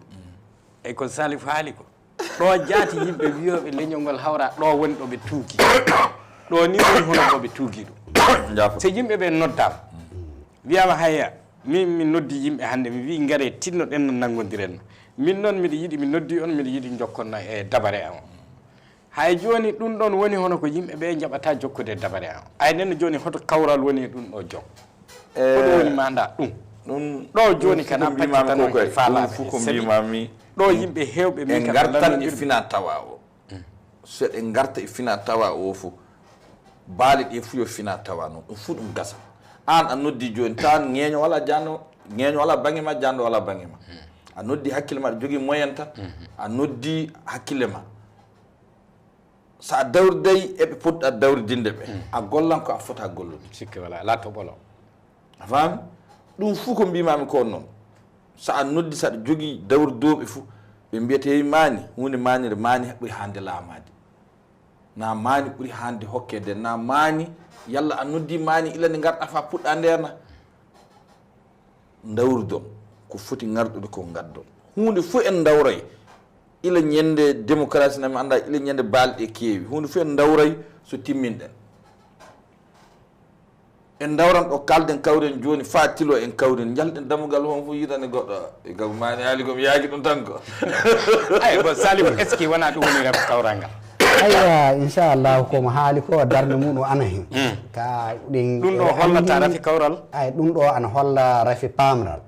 E ko Salif haali ko. Ɗo jaati yimɓe wiyooɓe leñol ngol hawra ɗo woni ɗo ɓe tuugi. Ɗo ni woni hono ɗo ɓe tuugi ɗum. Njaafo. So yimɓe ɓe noddaama, wiyaama haya, min mi noddi yimɓe hannde, mi wii ngare tinnoɗen no nanngondiren. Min noon miɗo yiɗi, mi noddi on, miɗo yiɗi jokkon e dabare am. Hay jooni ɗum ɗon woni hono ko yimɓe ɓe njaɓata jokkude dabare am. Ay nen jooni hoto kawral woni e ɗum ɗo jom. Ko ɗum woni manda ɗum. Ɗum ɗo jooni kana pacce tan on e faalaɓe. Ɗum fof ko mbimami. Ɗo yimɓe heewɓe min en kam ngartan e lanndondirɓe. Fina tawa o. So eɗen ngarta e fina tawa o fof. Baali ɗi fof yo fina tawa noon. Ɗum fof ɗum gasa. Aan a noddi jooni tan ŋeeño wala janno, ŋeeño wala baŋŋe ma, janndo wala baŋŋe ma. A noddi hakkille ma, aɗa jogii moyen tan. A noddi hakkille ma. So a dawriday eɓe potɗa dawridinde ɓe, a gollan ko a fota gollude. Sikke wala, ala to ɓolo. A faami? Ɗum fof ko mbimami ko noon. So a noddi, so aɗa jogii dawridooɓe fof, ɓe mbiyata, "Hey, maani, huunde maanire, maani ɓuri hannde laamaade. Na maani ɓuri hannde hokkede, na maani, yalla a noddi maani ila nde ngarɗa fa puɗɗa ndeerna." Ndawrudon ko foti ngarɗude ko ngaddon. Huunde fof en ndawray. Ila ñande démocratie na mi annda, ila ñande baalɗe keewi. Huunde fof en ndawray so timminɗen. En ndawran ɗo kalden kawren jooni faa tilo en kawren. Njalten dammugal hon fof yitande goɗɗo. E gabu maani haali ko mi yaaki ɗum tan ko. Ay, bon, Saliou, est-ce que wona ɗum woni rafi kawral ngal? Aywa, inchallahu, komo haali ko darnde mum o ana hen. Ka ɗin ɗum ɗo hollata rafi kawral? Ay, ɗum ɗo ana holla rafi pamral.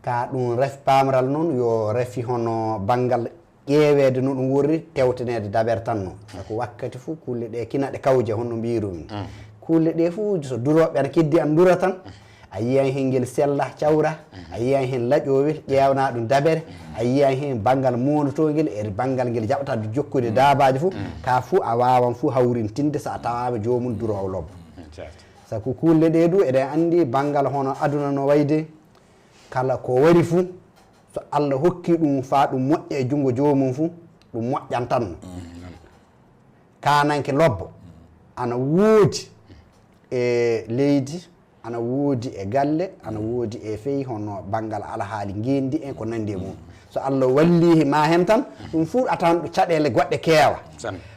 Ka ɗum rafi pamral noon yo rafi hono banngal ƴeeweede no ɗum worri, tewteneede dabere tan noon. Sabu wakkati fof kulle ɗe kina ɗe kawje, honno mbiyrumin. Kulle ɗe fof so durooɓe ana keddi ana ndura tan, a yiyan hen ngel sella cawra, a yiyan hen laƴowel ƴeewna ɗum dabere, a yiyan hen banngal mownotongel e banngal ngel jaɓata jokkude daabaaji fof, ka fof a waawan fof hawrintinde so a tawaama joomum duroowo lobbo. Saku kulle ɗe du eɗen anndi banngal hono aduna no wayde, kala ko wari fuu, so Allah hokki ɗum faa ɗum moƴƴa e junngo joomum fuu, ɗum moƴƴan tan. Kaananke lobbo ana woodi e leydi, ana woodi e galle, ana woodi e fey hono banngal alhaali ngenndi en ko nanndi e mum. So Allah wallii ma heen tan, ɗum fuu a tawan ɗo caɗeele goɗɗe keewa.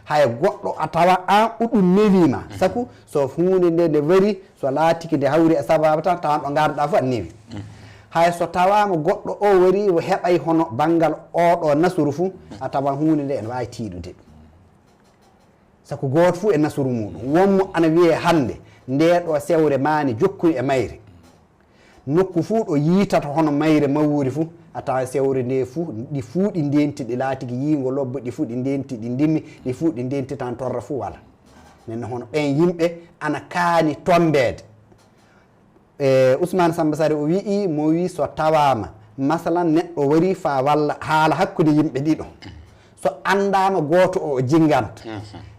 Haya goɗɗo a tawa aan ɗum newii ma. Saku so huunde nde nde wari, so laatiki nde hawri e sababu tan, tawan ɗo ngarɗa fof aɗa newi. Hay so tawaama goɗɗo o wari o heɓay hono banngal oɗo nasuru fuu, a tawan huunde nde ene waawi tiiɗude. Saku gooto fuu e nasuru muɗum. Won mo ana wiyee hannde, ndee ɗo sewre maani jokkuri e mayre. Nokku fuu ɗo yiitata hono mayre mawri fuu, a tawan sewre nde fuu, ɗi fuu ɗi ndenti, ɗi laatiki yiingo lobbo, ɗi fuu ɗi ndenti, ɗi ndimmi, ɗi fuu ɗi ndenti tan torra fuu wala. Nden hono ɓen yimɓe ana kaani tommbeede. E, Ousmane Samba Sare o wi'i, mo wi so tawaama, masalan, neɗɗo wari fa walla haala hakkunde yimɓe ɗiɗo. So anndaama gooto o, o jinnganta.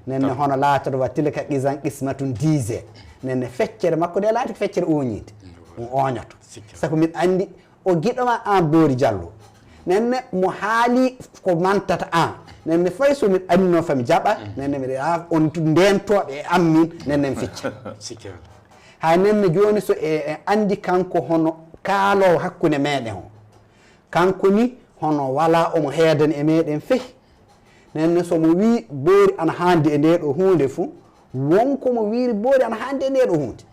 Nden hono laatoto wa tilka izan qismatun diise. Nden feccere makko nde laati ko feccere ooñiinde. Ɗum ooñoto. Sabu miɗo anndi o giɗo ma aan Boori Jallo. Nden mo haali ko mantata aan. Nden fay so miɗo anndinoo fa mi jaɓa. Nden miɗo yaa on tu-, ndentooɓe e am min. Nden mi fecca. Hay nden jooni so e, e anndi kanko hono kaaloowo hakkunde meeɗen o. Kanko ni hono walaa omo heedani e meeɗen fey. Nden so mo wii Boori ana haandi e ndee ɗo huunde fuu, won ko mo wiiri Boori ana haandi e ndee ɗo huunde.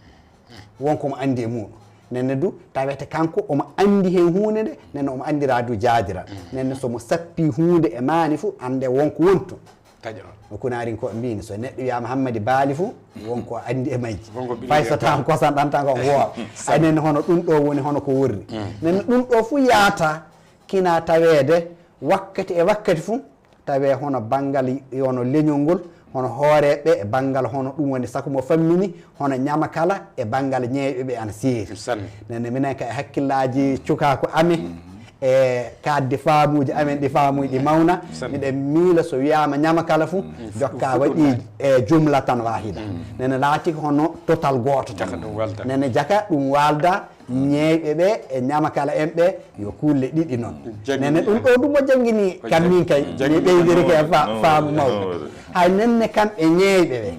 Won ko mo anndi e muuɗum. Nden du tawete kanko omo anndi heen huunde nde, nden omo anndira du jaadira. Nden so mo sappii huunde e maani fuu, annde won ko woni toon. Taƴa on. No Kunaarinkoɓe mbiyni, so neɗɗo wiyaama Hammadi Baali fuu, won ko anndi e majji. Won ko ɓiɗɗo Fay so wiyeteeɗo. Tan kosan ɗan tan ko woowa. Ay nen hono ɗum ɗo woni hono ko worri. Nen ɗum ɗo fuu yaata kina taweede wakkati e wakkati fuu, tawee hono banngal, hono leñol ngol, hono hooreeɓe e banngal hono ɗum woni saku mo fammini, hono ñamakala e banngal ñeeɓe ɓe ana seeri. Sanne. Nen minen ka e hakkillaaji cukaaku amen, e kaaddi faamuuji amen ɗi faamuuji ɗi mawna, miɗen miila so wiyaama ñamakala fuu, jokka waɗi e jumla tan waahida. Nene laati ko hono total gooto tan. Jaka ɗum walda. Nene jaka ɗum walda, ñeeɓe ɓe e ñamakala en ɓe, yo kuulle ɗiɗi noon. Nene ɗum ɗo ɗum o janngini kam min kay, mi ɓeydiri ko e fa-, faamu mawɗo. Hay nenne kam e ñeeɓe ɓe.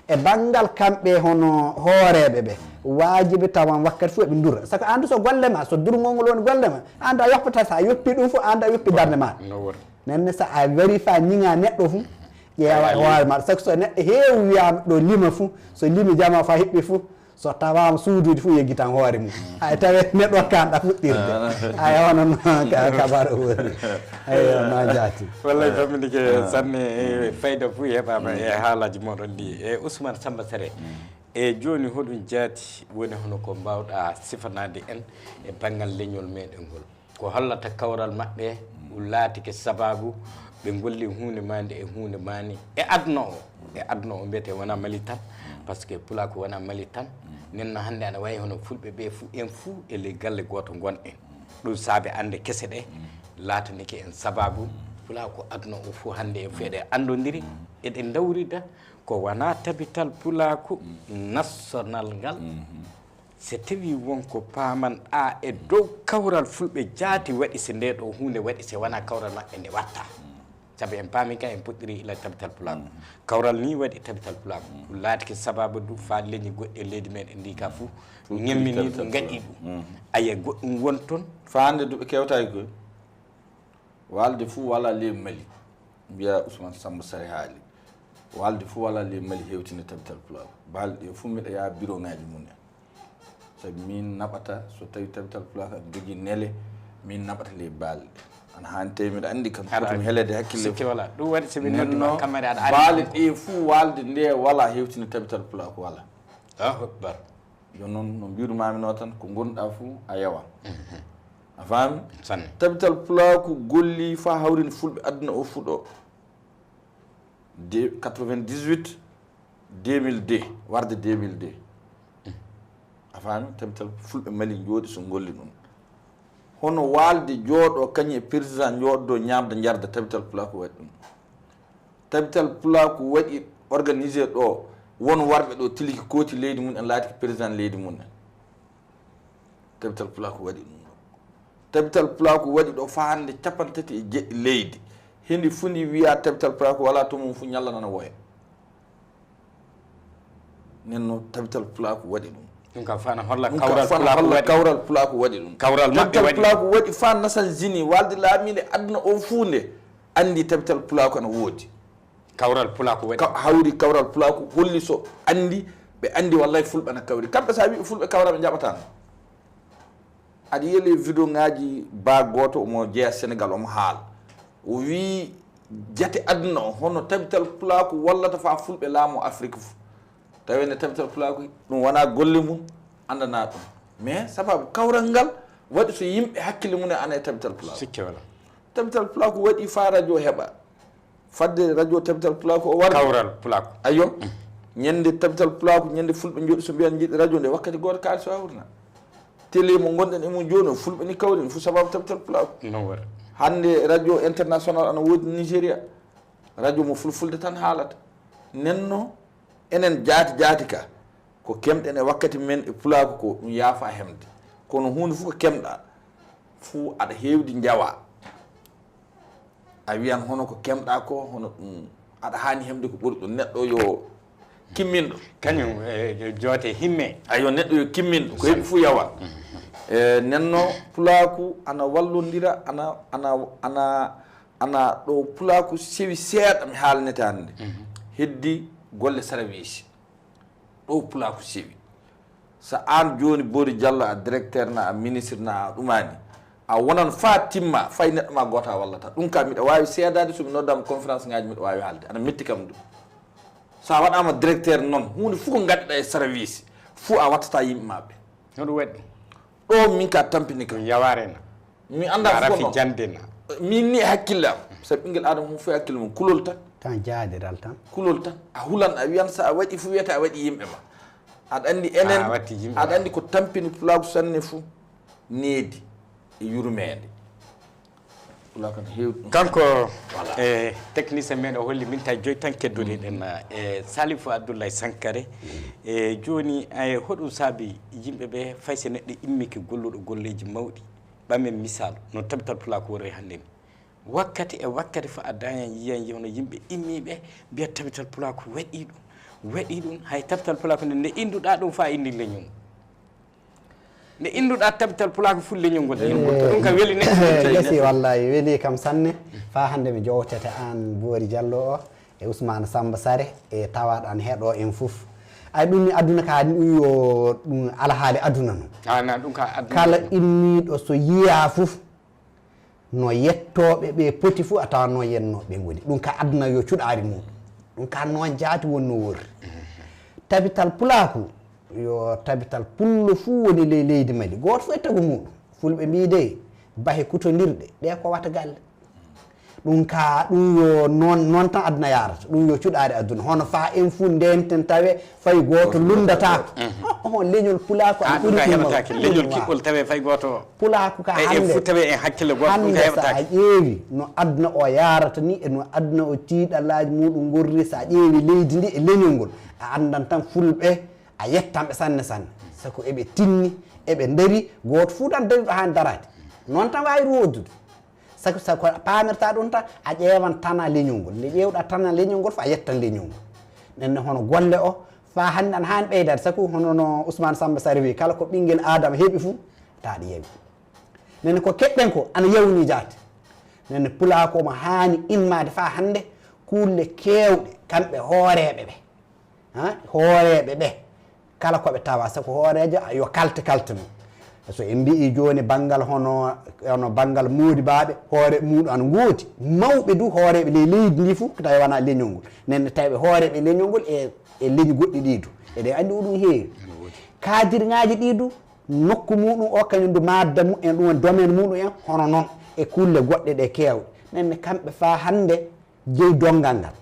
E banngal kamɓe hono hooreeɓe ɓe, waajibi tawan wakkati fof eɓe ndura. Sabu anndu so golle ma, so durngol ngol woni golle ma, anndu a yoppata, so a yoppi ɗum fof, anndu a yoppi darnde ma. No woni. Nenne so a wari fa ñiŋa neɗɗo fof, ƴeewa e hoore ma. Sabu so neɗɗo heewi wiyaama ɗo lima fof, so limi jama fa hiɓɓi fof, so tawaama suudude fof yeggitan hoore mum. Hay tawe neɗɗo kanɗa fuɗɗirde. Hay hono noon ka, kabaro woni. Eyo, ma jaati. Wallay famminike sanne, e fayda fof heɓaama e haalaaji mooɗon ɗi. E Ousmane Samba Sere, e jooni hoɗum jaati woni hono ko mbaawɗa sifanaade en e banngal leñol meɗen ngol? Ko hollata kawral maɓɓe, ɗum laatike sabaabu ɓe ngolli huunde maande e huunde maani e aduna o. E aduna o mbiyetee wonaa Mali tan, parce que Pulaaku wonaa Mali tan. Nen no hannde ana wayi hono Fulɓe ɓe fuu, en fuu e ley galle gooto ngonɗen. Ɗum saabi annde kese ɗe laatanike en sabaabu Pulaaku aduna o fuu hannde en fuu eɗen anndondiri, eɗen ndawrida ko wonaa tabital Pulaaku national ngal. So tawii won ko paamanɗaa e dow kawral Fulɓe jaati waɗi, so ndee ɗoo huunde waɗi, so wonaa kawral maɓɓe nde waɗta. Sabu en paami ka en puɗɗiri ila tabital Pulaaku. Kawral nii waɗi tabital Pulaaku. Ɗum laatike sabaabu du faa leñi goɗɗi e leydi meɗen ndi ka fuu. Ngemmini ɗum, ngaɗi ɗum. Aya goɗɗum won toon. Faande du ɓe kewtaaki koy. Waalde fuu walaa ley Mali. Mbiyaa Ousmane Samba Sare haali. Waalde fuu walaa ley Mali hewtini tabital Pulaaku. Balɗe ɗe fuu miɗa yaha biroŋaaji mum en. Sabu min naɓata so tawi tabital Pulaaku aɗa jogii nele, min naɓata ley balɗe. Ana haani tawi miɗa anndi kam foti mi heleede hakkille. Sikke walaa. Ɗum waɗi so min noddi ma kamere aɗa anndi. Balɗe ɗe fuu waalde nde walaa hewtini tabital Pulaaku walaa. Allahu Akbar. Yo noon no mbiirumaami noo tan, ko ngonɗaa fuu a yawa. A faami? Sanne. Tabital Pulaaku golli faa hawrini Fulɓe aduna o fuu ɗo. De quatre-vingt-dix-huit, deux mille deux, warde deux mille deux. A faami? Tabital Fulɓe Mali njooɗi so ngolli ɗum. Hono waalde jooɗo kañum e président njooɗo ñaamda njarda tabital Pulaaku waɗi ɗum. Tabital Pulaaku waɗi organisé ɗo Won warɓe ɗo tiliki kooti leydi mum en, laatiki président leydi mum en. Tabital Pulaaku waɗi ɗum ɗo. Tabital Pulaaku waɗi ɗo faa hannde capanɗe tati e jeɗɗi leydi. Hindi fu ndi wiya Tabital Pulaaku wala to mum fu ñalla nana woya. Nden no Tabital Pulaaku waɗi ɗum. Ɗum ka fana holla Ɗum ka kawral fana Pulaaku holla waɗi. Kawral Pulaaku waɗi ɗum. Kawral maɓɓe Tabital waɗi. Pulaaku waɗi faa Nations Unies, walde laamiiɗe aduna o fuu nde anndi Tabital Pulaaku ana woodi. Kawral Pulaaku waɗi. Ka-, hawri Kawral Pulaaku holli so anndi, ɓe anndi wallay Fulɓe ana kawri. Kamɓe so a wiɓe Fulɓe kawra ɓe njaɓataa no. Aɗa yiya le vidéo ŋaaji ba gooto omo jeya Sénégal omo haala. O wii jate aduna o hono Tabital Pulaaku wallata faa Fulɓe laamoo Afrik fu. Tawi ne Tabital Pulaaku ɗum wonaa golle mum, anndanaa ɗum. Mais sababu kawral ngal waɗi so yimɓe hakkille mum en ana e Tabital Pulaaku. Sikke wala. Tabital Pulaaku waɗi faa radio heɓa. Fadde radio Tabital Pulaaku o warde. Kawral Pulaaku. Ayo. Ñande Tabital Pulaaku, ñande Fulɓe njooɗi so mbiyan njiɗi radio nde wakkati gooto kaalis o hawrina. Télé mo ngonɗen e mum jooni o, Fulɓe ni kawri, ɗum fof sababu Tabital Pulaaku. Noon waɗi. Hannde radio international ana woodi Nigeria. Radio mo Fulfulde tan haalata. Nenno, enen jaati jaati ka, ko kemɗen e wakkati men e Pulaaku ko ɗum yaafa hemde. Kono huunde fof ko kemɗa, fuu aɗa heewdi njawa. A wiyan hono ko kemɗa ko, hono ɗum aɗa haani hemde ko ɓuri ɗum. Neɗɗo yo kimminɗo. Kañum, e, joote himme. Ayo, neɗɗo yo kimminɗo, ko heɓi fof yawan. E, nenno, Pulaaku ana wallondira, ana, ana, ana, ana ɗo Pulaaku sewi seeɗa, mi haalnete hannde. Heddi golle sarawiisi. Ɗo Pulaaku sewi. So aan jooni Boori Jallo a directeur na a ministre na a ɗumaani, a wonan faa timma, fay neɗɗo ma gooto a wallata. Ɗum ka miɗa waawi seedaade so mi noddaama conférence ŋaaji miɗa waawi haalde. Ana metti kam ɗum. So a waɗaama directeur noon, huunde fof ko ngaɗɗa e service, fof a wattata yimɓe ma ɓe. No ɗum waɗi? Ɗo min ka tampini ka. Ɗum yawaare na. Mi annda fof rafi noon. Jannde na. Min ni e hakkille am. Sabu ɓinngel Aadama fof e hakkille mum kulol tan. Tan jaadiral tan. Kulol tan. A hulan, a wiyan so a waɗi fof wiyata a waɗi yimɓe ma. Aɗa anndi enen, a watti yimɓe aɗa ma. Anndi ko tampini Pulaaku sanne fof. Needi e yurmeende. Pulaaku ne heewi ɗum. Kanko, voilà. E technicien men o holli min tawi joyi tan keddoɗen, mm, e Salifou Abdoulaye Sankare. Mm. E jooni, e hoɗum saabi yimɓe ɓe, fay so neɗɗo immike golluɗo golleeji mawɗi, ɓamen misal, no Tabital Pulaaku worri hannde ni. Wakkati e wakkati fof a dañan yiyan hono yimɓe immiiɓe mbiya Tabital Pulaaku waɗi ɗum, waɗi ɗum, hay Tabital Pulaaku nde, nde innduɗaa ɗum fof a inni leñol. Nde innduɗaa Tabital Pulaaku fof leñol ngol. Eh, ɗum kam weli neɗɗo. Gasi, wallaahi, weli kam sanne. Faa hannde mi jowtete aan Boori Jallo o, e Ousmane Samba Sare, e tawaaɗo ana heɗoo en fof. Ay, ɗum ni aduna ka, ɗum yo ɗum alhaali aduna no. Ah, na ɗum ka aduna. Kala inniiɗo so yiyaa fof, no yettooɓe ɓe poti fof a tawa noon yennooɓe ɓe ngoni. Ɗum ka aduna yo cuɗaari muɗum. Ɗum ka noon jaati wonnoo worri. Tabital Pulaaku, yo tabital pullo fuu woni ley leydi Mali. Gooto fof e tagu muɗum. Fulɓe mbii de, bahe kutondirɗe, ɗe ko wata galle. Ɗum ka, ɗum yo noon, noon tan aduna yaarata. Ɗum yo cuɗaari aduna. Hono faa en fuu ndenten tawe, fay gooto lunndataako. Mhm. Oh, oh, leñol Pulaaku. Ah, ɗum ɓuri ka ɗum heɓataake. Leñol kiɓɓol tawe fay gooto. Pulaaku ka e, en hannde, fuu tawe en hakkille gooto, ɗum ka hannde so heɓataake. A ƴeewi no aduna o yaarata ni, e no aduna o tiiɗalaaji muɗum ngorri, so a ƴeewi leydi ndi e leñol ngol, a anndan tan Fulɓe, a yettan ɓe sanne sanne. Sabu eɓe tinni, eɓe ndari, gooto fuu tan dariɗo haani daraade. Noon tan waawiri wooddude. Sabu, sabu ko paamirta ɗum tan, a ƴeewan tana leñol ngol. Nde ƴeewɗa tana leñol ngol, fof a yettan leñol ngol. Nden ne hono golle o, faa hannde ana haani ɓeydaade, sabu hono no Ousmane Samba Sare wi, kala ko ɓinngel Aadama heɓi fof, taa ɗi yawi. Nden ne ko keɓɗen ko, ana yawni jaati. Nden ne Pulaaku omo haani immaade faa hannde, kuulle keewɗe, kamɓe hooreeɓe ɓe. Ha? Hooreeɓe ɓe, kala ko ɓe tawa, sabu hooreejo, a, yo kalte kalte mum. So en mbiyi jooni banngal hono, hono banngal moodibaaɓe, hoore muɗum ana ngoodi. Mawɓe du, hooreeɓe ley leydi ndi fof, ko tawi wona leñol ngol. Nden ne tawi ɓe hooreeɓe leñol ngol e, e leñi goɗɗi ɗi du. Eɗen anndi ɗum heewi. Kaadirŋaaji ɗi du, nokku muɗum o, kañum du, madda mumen, ɗum woni domaine muɗum en, hono noon e kuulle goɗɗe ɗe keewɗe. Nden ne kamɓe faa hannde jeyi donngal ngal.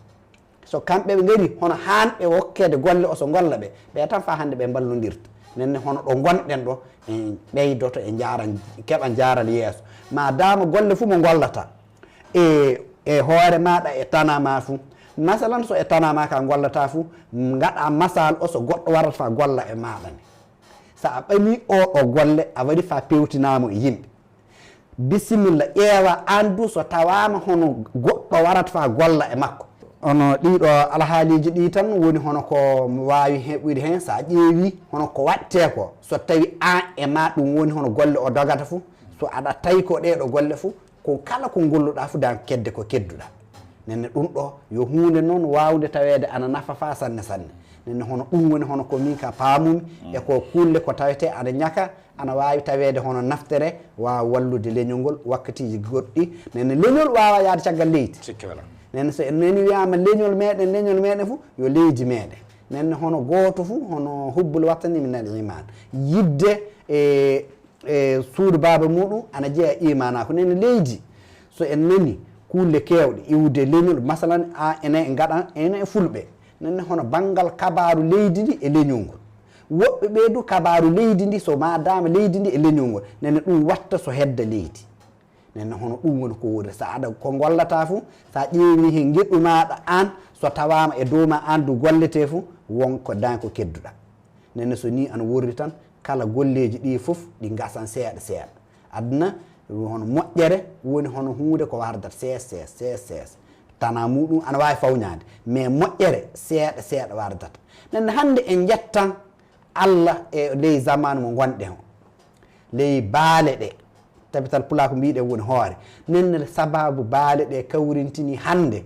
So kamɓe ɓe ngari, hono haanɓe wokkeede golle o so ngolla ɓe, ɓe tan faa hannde ɓe mballondirta. Nden ne hono ɗo ngonɗen ɗo, en ɓeydoto e njaaran, keɓa njaaral yeeso. Maa daama golle fof mo ngollata e, e hoore maaɗa, e tana ma fof, Masalan, so e tanaa ma ka gollata fu, ngaɗa masal o so goɗɗo warata fa golla e maɗa ne. Sa a ɓami o ɗo golle, a waɗi fa pewtinamo e yimɓe. Bisimilla, ƴeewa an du so tawama hono goɗɗo warata fa golla e makko. Ono ɗiɗo alhaaliji ɗi tan woni hono ko waawi heɓude hen, sa ƴeewi hono ko watte ko, so tawi an e ma ɗum woni hono golle o dogata fu, so aɗa tawi ko ɗeɗo golle fu, ko kala ko golluɗa fu dan kedde ko kedduɗa. Nenne ɗum ɗo yo huunde noon waawde taweede ana nafa fa sanne sanne. Nenne hono ɗum woni hono ko min ka paamumi e ko kulle ko tawete ana ñaka, ana waawi taweede hono naftere waawa wallude leñol ngol wakkatiiji goɗɗi. Nenne leñol waawa yaade caggal leydi. Sikke wala. Nenne so en nani wiyama leñol meɗen, leñol meɗen fu yo leydi meɗen. Nenne hono gooto fu hono hubbul watani min al iman. Yidde e e suudu baaba muɗum ana jeeya imanaku. Nene leydi, so en nani kulle kewɗe iwde leñol, masalan, a ene e gaɗan ene e fulɓe, nene hono banngal kabaru leydi ndi e leñol ngol. Woɓɓe ɓe du kabaru leydi ndi, so ma dama leydi ndi e leñol ngol, nene ɗum watta so hedda leydi. Nene hono ɗum woni ko woni, sa aɗa ko gollata fu, sa ƴeewi hen geɗu maɗa an, so tawama e dow ma an du gollete fu, won ko dan ko kedduɗa. Nenne so ni ana worri tan, kala golleeji ɗi fof ɗi ngasan seeɗa seeɗa. Aduna hono moƴƴere woni hono huunde ko wardata sees sees sees sees. Tana muɗum ana waawi fawñaade, mais moƴƴere seeɗa seeɗa wardata. Nenne hannde en njettan Allah e ley zamaanu mo ngonɗen o. Ley baale ɗe, tabital pulaaku mbiɗen woni hoore. Nenne sababu baale ɗe kawrintini hannde,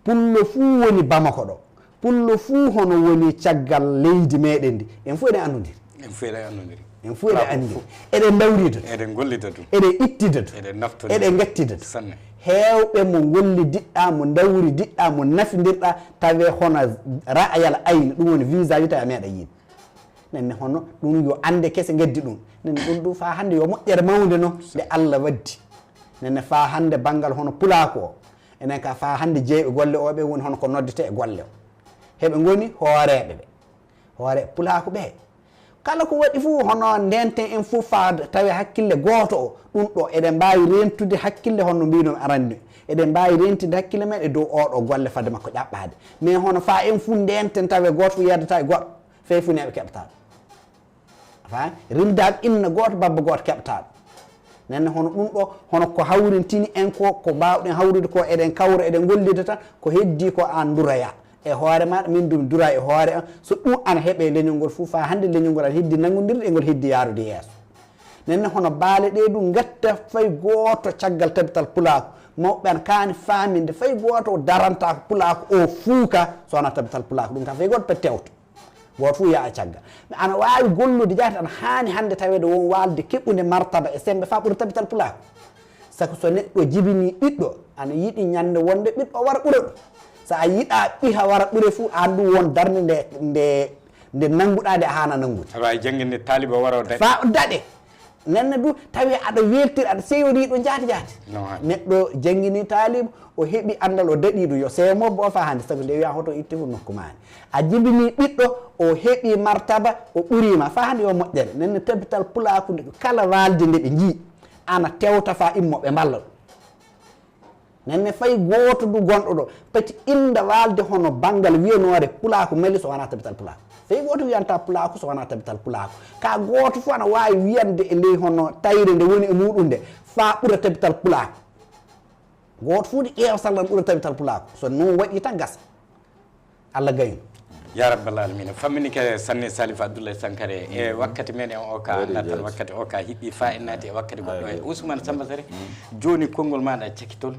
pullo fuu woni Bamako ɗo. Pullo fuu hono woni caggal leydi meɗen ndi. En fuu eɗen anndondiri. En fuu eɗen anndondiri. En fuu eɗen anndiri. Eɗen ndawrida ɗum. Eɗen gollida ɗum. Eɗen ittida ɗum. Eɗen naftondira. Eɗen ngattida ɗum. Sanne. Heewɓe mo ngollidiɗɗa, mo ndawridiɗɗa, mo nafindirɗa, tawe hono ra'ayal ayni, ɗum woni visa wiyta a meeɗa yiide. Nenne hono ɗum yo annde kese ngaddi ɗum. Nenne ɗum ɗum faa hannde yo moƴƴere mawnde no nde Allah waddi. Nenne faa hannde banngal hono pulaaku o. Enen ka faa hannde jeyɓe golle o ɓe woni hono ko noddete e golle o. Heɓe ngoni hooreeɓe ɓe. Hoore pulaaku ɓe. Kala ko waɗi fuu hono ndenten en fuu faa tawi hakkille gooto o. Ɗum ɗo eɗen mbaawi rentude hakkille hono mbino arande. Eɗen mbaawi rentude hakkille men e dow oɗo golle fade makko ƴaɓɓaade. Mais hono faa en fuu ndenten tawe gooto fuu yeddata e goɗɗo. Fey fu neeɓe keɓataɓe. Fa rimdaɓe inna gooto babba gooto keɓataɓe. Nenne hono ɗum ɗo hono ko hawrintini en ko, ko mbawɗen hawrude ko eɗen kawra eɗen gollida tan ko heddi ko an duroya e hoore maɗa min dum dura e hoore an. So ɗum ana heɓe leñol ngol fuu fa hannde leñol ngol ana heddi nanngodirde e ngol heddi yaarude yeeso. Nenne hono baale ɗe ɗum ngatta fay gooto caggal tabital pulaaku. Mawɓe ana kaani faaminde fay gooto o daranta ko pulaaku o fuuka so wona tabital pulaaku ɗum ka fay gooto pet tewto. Gooto fuu yaha caggal. Ana waawi gollude jaati ana haani hannde taweede won waalde keɓunde martaba e semmbe faa ɓura tabital pulaaku. Sabu so neɗɗo jibinii ɓiɗɗo ana yiɗi ñande wonde ɓiɗɗo wara ɓura ɗum. So a yiɗaa ɓiha wara ɓure fuu aan ɗum won darnde nde nde nde nannguɗaa nde a haana nanngude. Aɗa waawi jannginde taalibo wara o daɗe. Faa o daɗe. Nenne du tawi aɗa weltiri aɗa seyori ɗo jaati jaati. Neɗɗo janngini taalibo o heɓi anndal o daɗi ɗum yo sewo mobbo o faa hannde sabu nde wiya hoto itti fof nokku maani a jibini ɓiɗɗo o heɓi martaba o ɓurima faa hannde yo moƴƴere nenne tabital pulaaku nde kala waalde nde ɓe njii ana tewta faa immo ɓe mballa ɗum. Nenne fay gooto du gonɗo ɗo pati innda waalde hono banngal wiyanoore pulaaku mali so wonaa tabital pulaaku. Fay gooto wiyanta pulaaku so wonaa tabital pulaaku. Ka gooto fof ana waawi wiyande e ley hono tayre nde woni e muɗum nde faa ɓura tabital pulaaku. Gooto fof ɗi ƴeewa sallan ɓura tabital pulaaku. So noon waɗi tan gasa. Allah gayno. Ya rabbal alamina. Famminike sanne Salif Abdoulaye Sankare e wakkati meɗen o ka annda tan wakkati o ka hiɓɓi fa en naati e wakkati goɗɗo e Ousmane Samba Sare. Jooni konngol maɗa cakitol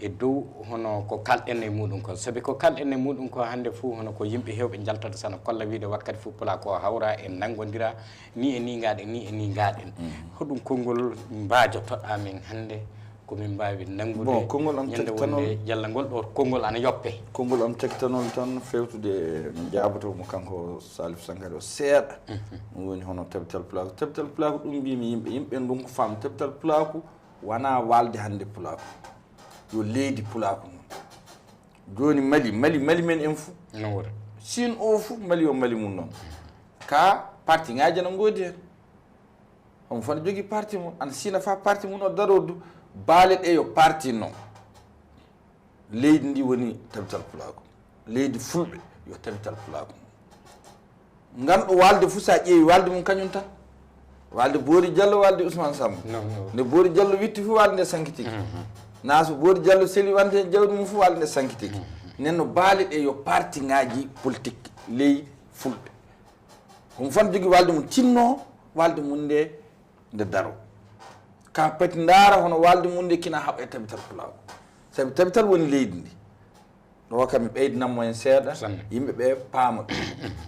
e dow hono ko kalɗen e muɗum ko sabi ko kalɗen e muɗum ko hannde fuu hono ko yimɓe heewɓe njaltata sana kolla wiide wakkati fuu pulaaku o hawra e nanngodira ni e ni ngaɗen ni e ni ngaɗen. Hoɗum konngol mbaajotoɗa min hannde ko min mbaawi nanngude bon konngol am ñande wonde jalla ngol ɗo konngol ana yoppe. Konngol am tektanol tan fewtude e no jaaboto mo kanko Salif Sankare o seeɗa. Ɗum woni hono tabital pulaaku tabital pulaaku ɗum mbimi yimɓe yimɓe ndun ko faam tabital pulaaku wona waalde hannde pulaaku yo leydi pulaaku noon. Jooni mali mali mali men en fuu no woni siin o fuu mali o mali mum noon. Ka parti ngaji ana ngoodi heen. Homo fana jogii parti mum ana siina fa parti mum o darordu baale ɗe yo parti no. Leydi ndi woni tabital pulaaku. leydi fulɓe, yo tabital pulaaku. Nganɗo waalde fof, so a ƴeewi waalde mum kañum tan. Waalde Boori Jallo, waalde Ousmane Samb. Nde Boori Jallo witti fof, waalde nde sankitiki. Na so Boori Jallo seli wonde jawdi mum fof, waalde nde sankitiki. Nden no baale ɗe yo parti ngaji politique ley fulɓe. Hum fan jogi waalde mum tinno, waalde mum nde nde daro. Ka pati ndaara hono waalde mum nde kina haɓa e tabital pulaaku. Sabi tabital woni leydi ndi. Ɗo kam mi ɓeydinan mo en seeɗa, yimɓe ɓe paama ɗum.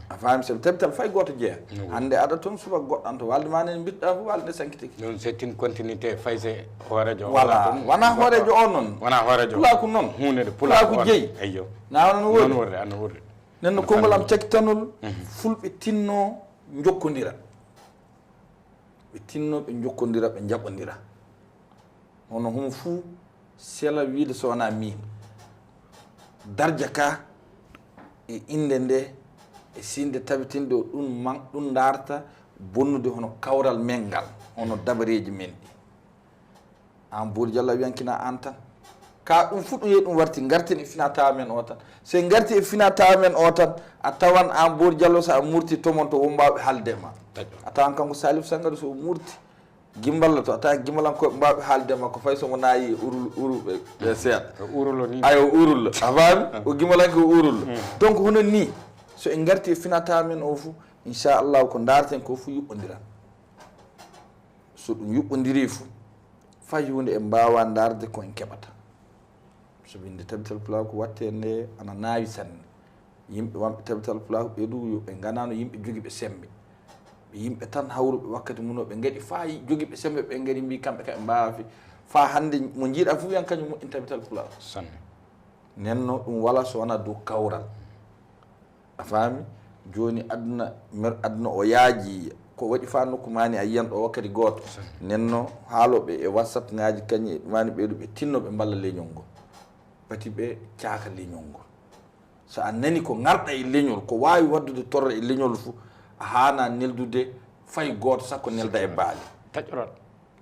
A faami, sabi tabital fay gooto jeya. Hannde aɗa toon, subaka goɗɗo an to waalde ma nde mbiɗɗa fof, waalde nde sankitiki. Ɗum c'est une continuité, fay se hooreejo o. Voilà, wona hooreejo o noon. Wona hooreejo o. Pulaaku noon. Huunde nde pulaaku jeyi. Eyyo. Na wona no woodi. Noon woodi, ano woodi. Nen no konngol am cakitanol, fulɓe tinno njokkondira. Ɓe tinno ɓe njokkondira, ɓe njaɓondira. Hono hum fuu sela wiide so wonaa miin. Darja ka e innde nde e sinde tabitinde o ɗum man, ɗum ndaarta bonnude hono kawral men ngal, hono dabareeji men ɗi. Aan Boori Jallo a wiyankina aan tan. Ka ɗum fuɗɗoyee ɗum warti, ngarten e finaa tawa men o tan. So en ngarti e finaa tawa men o tan, a tawan aan Boori Jallo so a murti tomon to won mbawɓe haalde e ma. A tawan kanko Salif Sangare so o murti, gimballa to, a tawan gimbalankoɓe mbawɓe haalde e ma ko fay so mo naayi e urul, urul ɓe, ɓe seeɗa. Urulo ni. Ayo, urulo. A faami? O gimbalanke o urulo. Donc hono ni, so en ngarti e finaa tawa men o fof, inchallahu ko ndaarten ko fof yuɓɓondiran. So ɗum yuɓɓondirii fof, fay huunde en mbaawaa ndaarde ko en keɓata. So winde tabital pulaaku watte nde ana naawi sanne. Yimɓe wonɓe tabital pulaaku ɓe du yo ɓe nganaano yimɓe jogiiɓe semmbe. Ɓe yimɓe tan hawruɓe wakkati mum o ɓe ngaɗi faa jogiiɓe semmbe ɓe ngari mbii kamɓe ka ɓe mbaawaa fi. Faa hannde mo njiiɗaa fof wiyan kañum moƴƴin tabital pulaaku. Sanne. Nden no ɗum wala so wonaa dow kawral. A faami? Jooni aduna, mer aduna o yaaji, ko waɗi faa nokku maani a yiyan ɗo wakkati gooto. Nden no haalooɓe e WhatsApp ngaaji kañi e ɗumaani ɓeydu ɓe tinno ɓe mballa leñol ngol. Pati ɓe caaka leñol ngol. So a nani ko ngarɗa e leñol, ko waawi waddude torra e leñol fof, a haana neldude fay gooto sakko nelda e baali. Taƴoral.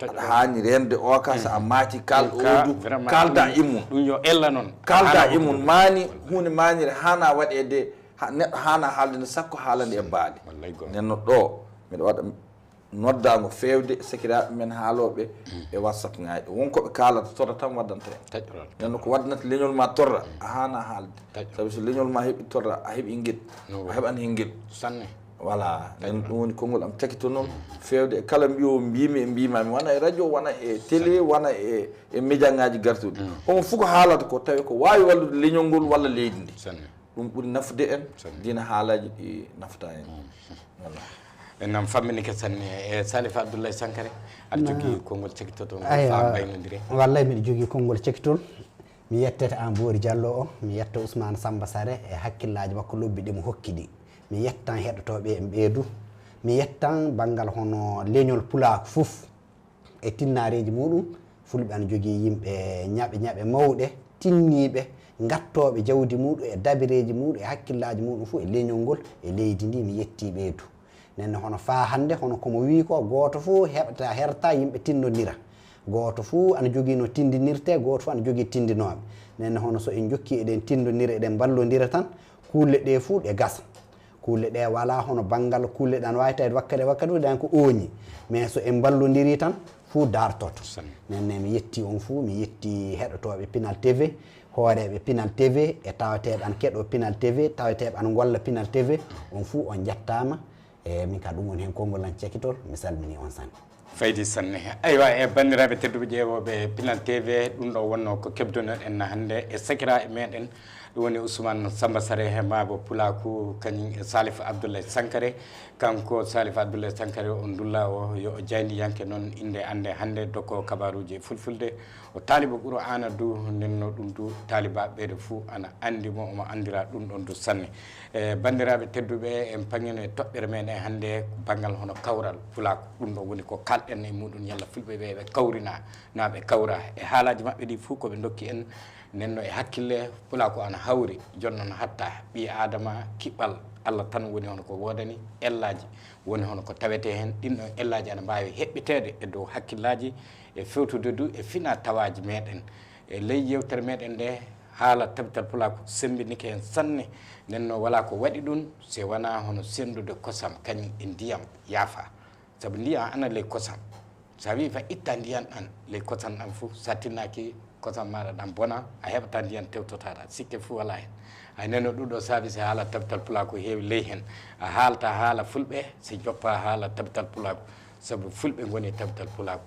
Aɗa haani reende o ka, so a maati kaalɗo o du, kaalda e mum. Ɗum yo ella noon. Kaalda e mum, maani huunde maanire haana waɗeede, ha, neɗɗo haana haalde nde sakko haalande e baali. Nden no ɗo, miɗo waɗa noddaango feewde sakiraaɓe men haalooɓe e WhatsApp ngaaji. Won ko ɓe kaalata, torra tan waddanta en. Nden no ko waddanta leñol ma torra, a haana haalde. Sabi so leñol ma heɓi torra, a heɓi ngel, a heɓan heen ngel. Sanne. Voilà, nden ɗum woni konngol am cakitonol feewde e kala mbiyo mbiimi e mbiimaami, wona e radio, wona e télé, wona e, e média ngaaji gartuɗi. Omo fof ko haalata ko tawi ko waawi wallude leñol ngol walla leydi ndi. Ɗum ɓuri nafude en, dina haalaaji ɗi nafata en. Voilà. E nam famminike sanne. E Salif Abdoulaye Sankare, aɗa jogii konngol cakitoto ngol faa mbaynondire? Wallay miɗo jogii konngol cakitol. Mi yettete aan Boori Jallo o, mi yetta Ousmane Samba Sare e hakkillaaji makko lobbi ɗi mo hokki ɗi. Mi yettan heɗotooɓe en ɓee du. Mi yettan banngal hono leñol pulaaku fof e tinnaareeji muɗum. Fulɓe ana jogii yimɓe ñaɓe ñaɓe mawɗe, tinniiɓe, ngattooɓe jawdi muɗum e dabireeji muɗum e hakkillaaji muɗum fof e leñol ngol e leydi ndi. Mi yettii ɓee du. Nden ne hono faa hannde, hono ko mo wiyi ko, gooto fof heɓata, herta, yimɓe tinndondira. Gooto fof ana jogii no tinndinirtee, gooto fof ana jogii tinndinooɓe. Nden ne hono so en njokkii eɗen tinndondira, eɗen mballondira tan, kuulle ɗee fof ɗe gasa. Kuulle ɗee walaa hono banngal kuulle ɗe ana waawi taweede wakkati e wakkati fof ɗen ko ooñi. Mais so en mballondirii tan, fof daartoto. Nden ne mi yettii on fof, mi yettii heɗotooɓe Pinal T V, hooreeɓe Pinal T V, e tawateeɓe ana keɗoo Pinal T V, tawateeɓe ana ngolla Pinal T V, on fof on njettaama. E min ka ɗum woni heen konngol lan cekitol, mi salminii on sanne. Faydi sanne. Aywa, e banndiraaɓe tedduɓe ƴeewooɓe Pinal T V, ɗum ɗo wonno ko keɓdonoɗen hannde e sakiraaɓe meɗen, ɗum woni Ousmane Samba Sare he maabo Pulaaku, kañum e Salif Abdoulaye Sankare. Kanko Salif Abdoulaye Sankare, on ndulla o yo o jaayndiyanke noon, innde annde hannde doko kabaaruuji e fulfulde. O taalibo Qur'aana du, nden no ɗum du taalibaaɓe ɓeeɗo fuu ana anndi mo, omo anndira ɗum ɗon du sanne. E banndiraaɓe tedduɓe, en paŋino e toɓɓere meɗen hannde ko banngal hono kawral Pulaaku. Ɗum ɗo woni ko kaalɗen e muɗum, yalla fulɓe ɓe ɓe kawrina, naa ɓe kawra. E haalaaji maɓɓe ɗi fuu ko ɓe ndokki en, nden no e hakkille, Pulaaku ana hawri, jooni noon hatta ɓii Aadama kiɓɓal Allah tan woni hono ko woodani, ellaaji woni hono ko tawetee heen. Ɗin ɗon ellaaji ana mbaawi heɓɓiteede e dow hakkillaaji e fewtude du e finaa tawaaji meɗen. E ley yewtere meɗen nde, Haala tabital pulaaku semmbinike en sanne. Nden no walaa ko waɗi ɗum, se wanaa hono senndude kosam kañum e ndiyam yaafa. Sabu ndiyam ana ley kosam. So a wii fa itta ndiyan ɗan ley kosam ɗan fuu, so a tinnaaki kosam maaɗa ɗan bona, a heɓata ndiyan tewtotaɗa, sikke fuu walaa hen. Ay neno ɗum ɗo saabi si haala tabital pulaaku heewi ley hen. A haalta haala fulɓe, si joppa haala tabital pulaaku, sabu fulɓe ngoni tabital pulaaku.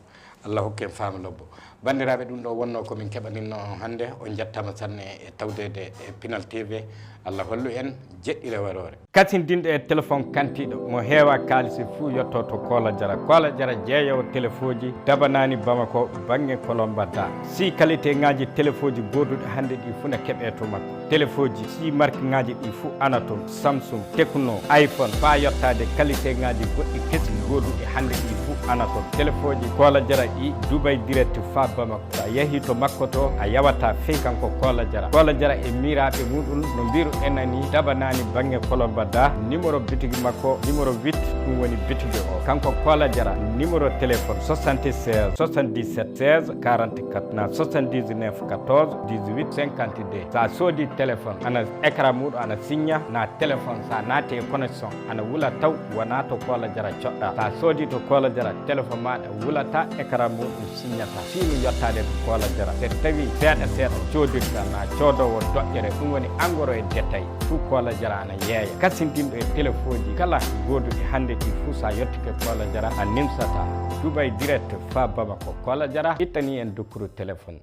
Allah hokke en faamu lobbo. Banndiraaɓe, ɗum ɗo wonno ko min keɓaninno on hannde. On njattama sanne e tawdeede e Pinal T V. Allah hollu en jeɗɗire waroore. Kasindinɗo e téléphone kantiiɗo mo heewa kaalisi fuu yotto to Koola Jara. Koola Jara jeeyowo telefooji dabanaani Bamako baŋŋe Kolomba da. Si qualité ŋaaji telefooji gooduɗi hannde ɗi fuu na keɓee to makko. Telefooji si marque ŋaaji ɗi fuu ana toon, Samsung, Tecno, iPhone, faa yottaade qualité ŋaaji goɗɗi kesi gooduɗi hannde ɗi fuu ana toon. Telefooji Koola Jara ɗi Dubai Direct faa Bamako. So a yahii to makko to, a yawataa fey kanko Koola Jara. Koola Jara e miiraaɓe muɗum no mbiru enani dabanaani baŋŋe Kolomba da. Numéro bitigi makko, numéro huit, ɗum woni bitigi o. Kanko Koola Jara, numéro téléphone soixante-seize soixante-dix-sept seize quarante-quatre na soixante-dix-neuf quatorze dix-huit cinquante-deux. So a soodii téléphone, ana écran muɗum ana signa, na téléphone so a naati e connexion ana wula taw, wonaa to Koola Jara coɗɗa. So a soodii to Koola Jara, téléphone maaɗa wulata, écran muɗum signata. Fii mi yottaade to Koola Jara. So tawii seeɗa seeɗa coodirɗa na coodoowo doƴƴere, ɗum woni en gros e détail, fuu Koola Jara ana yeeya. Kasindinɗo e telefooji kala gooduɗi hannde ɗi fuu, so a yottike Koola Jara a nimsataa. Dubai Direct faa Bamako. Koola Jara ittanii en dukkuru téléphone.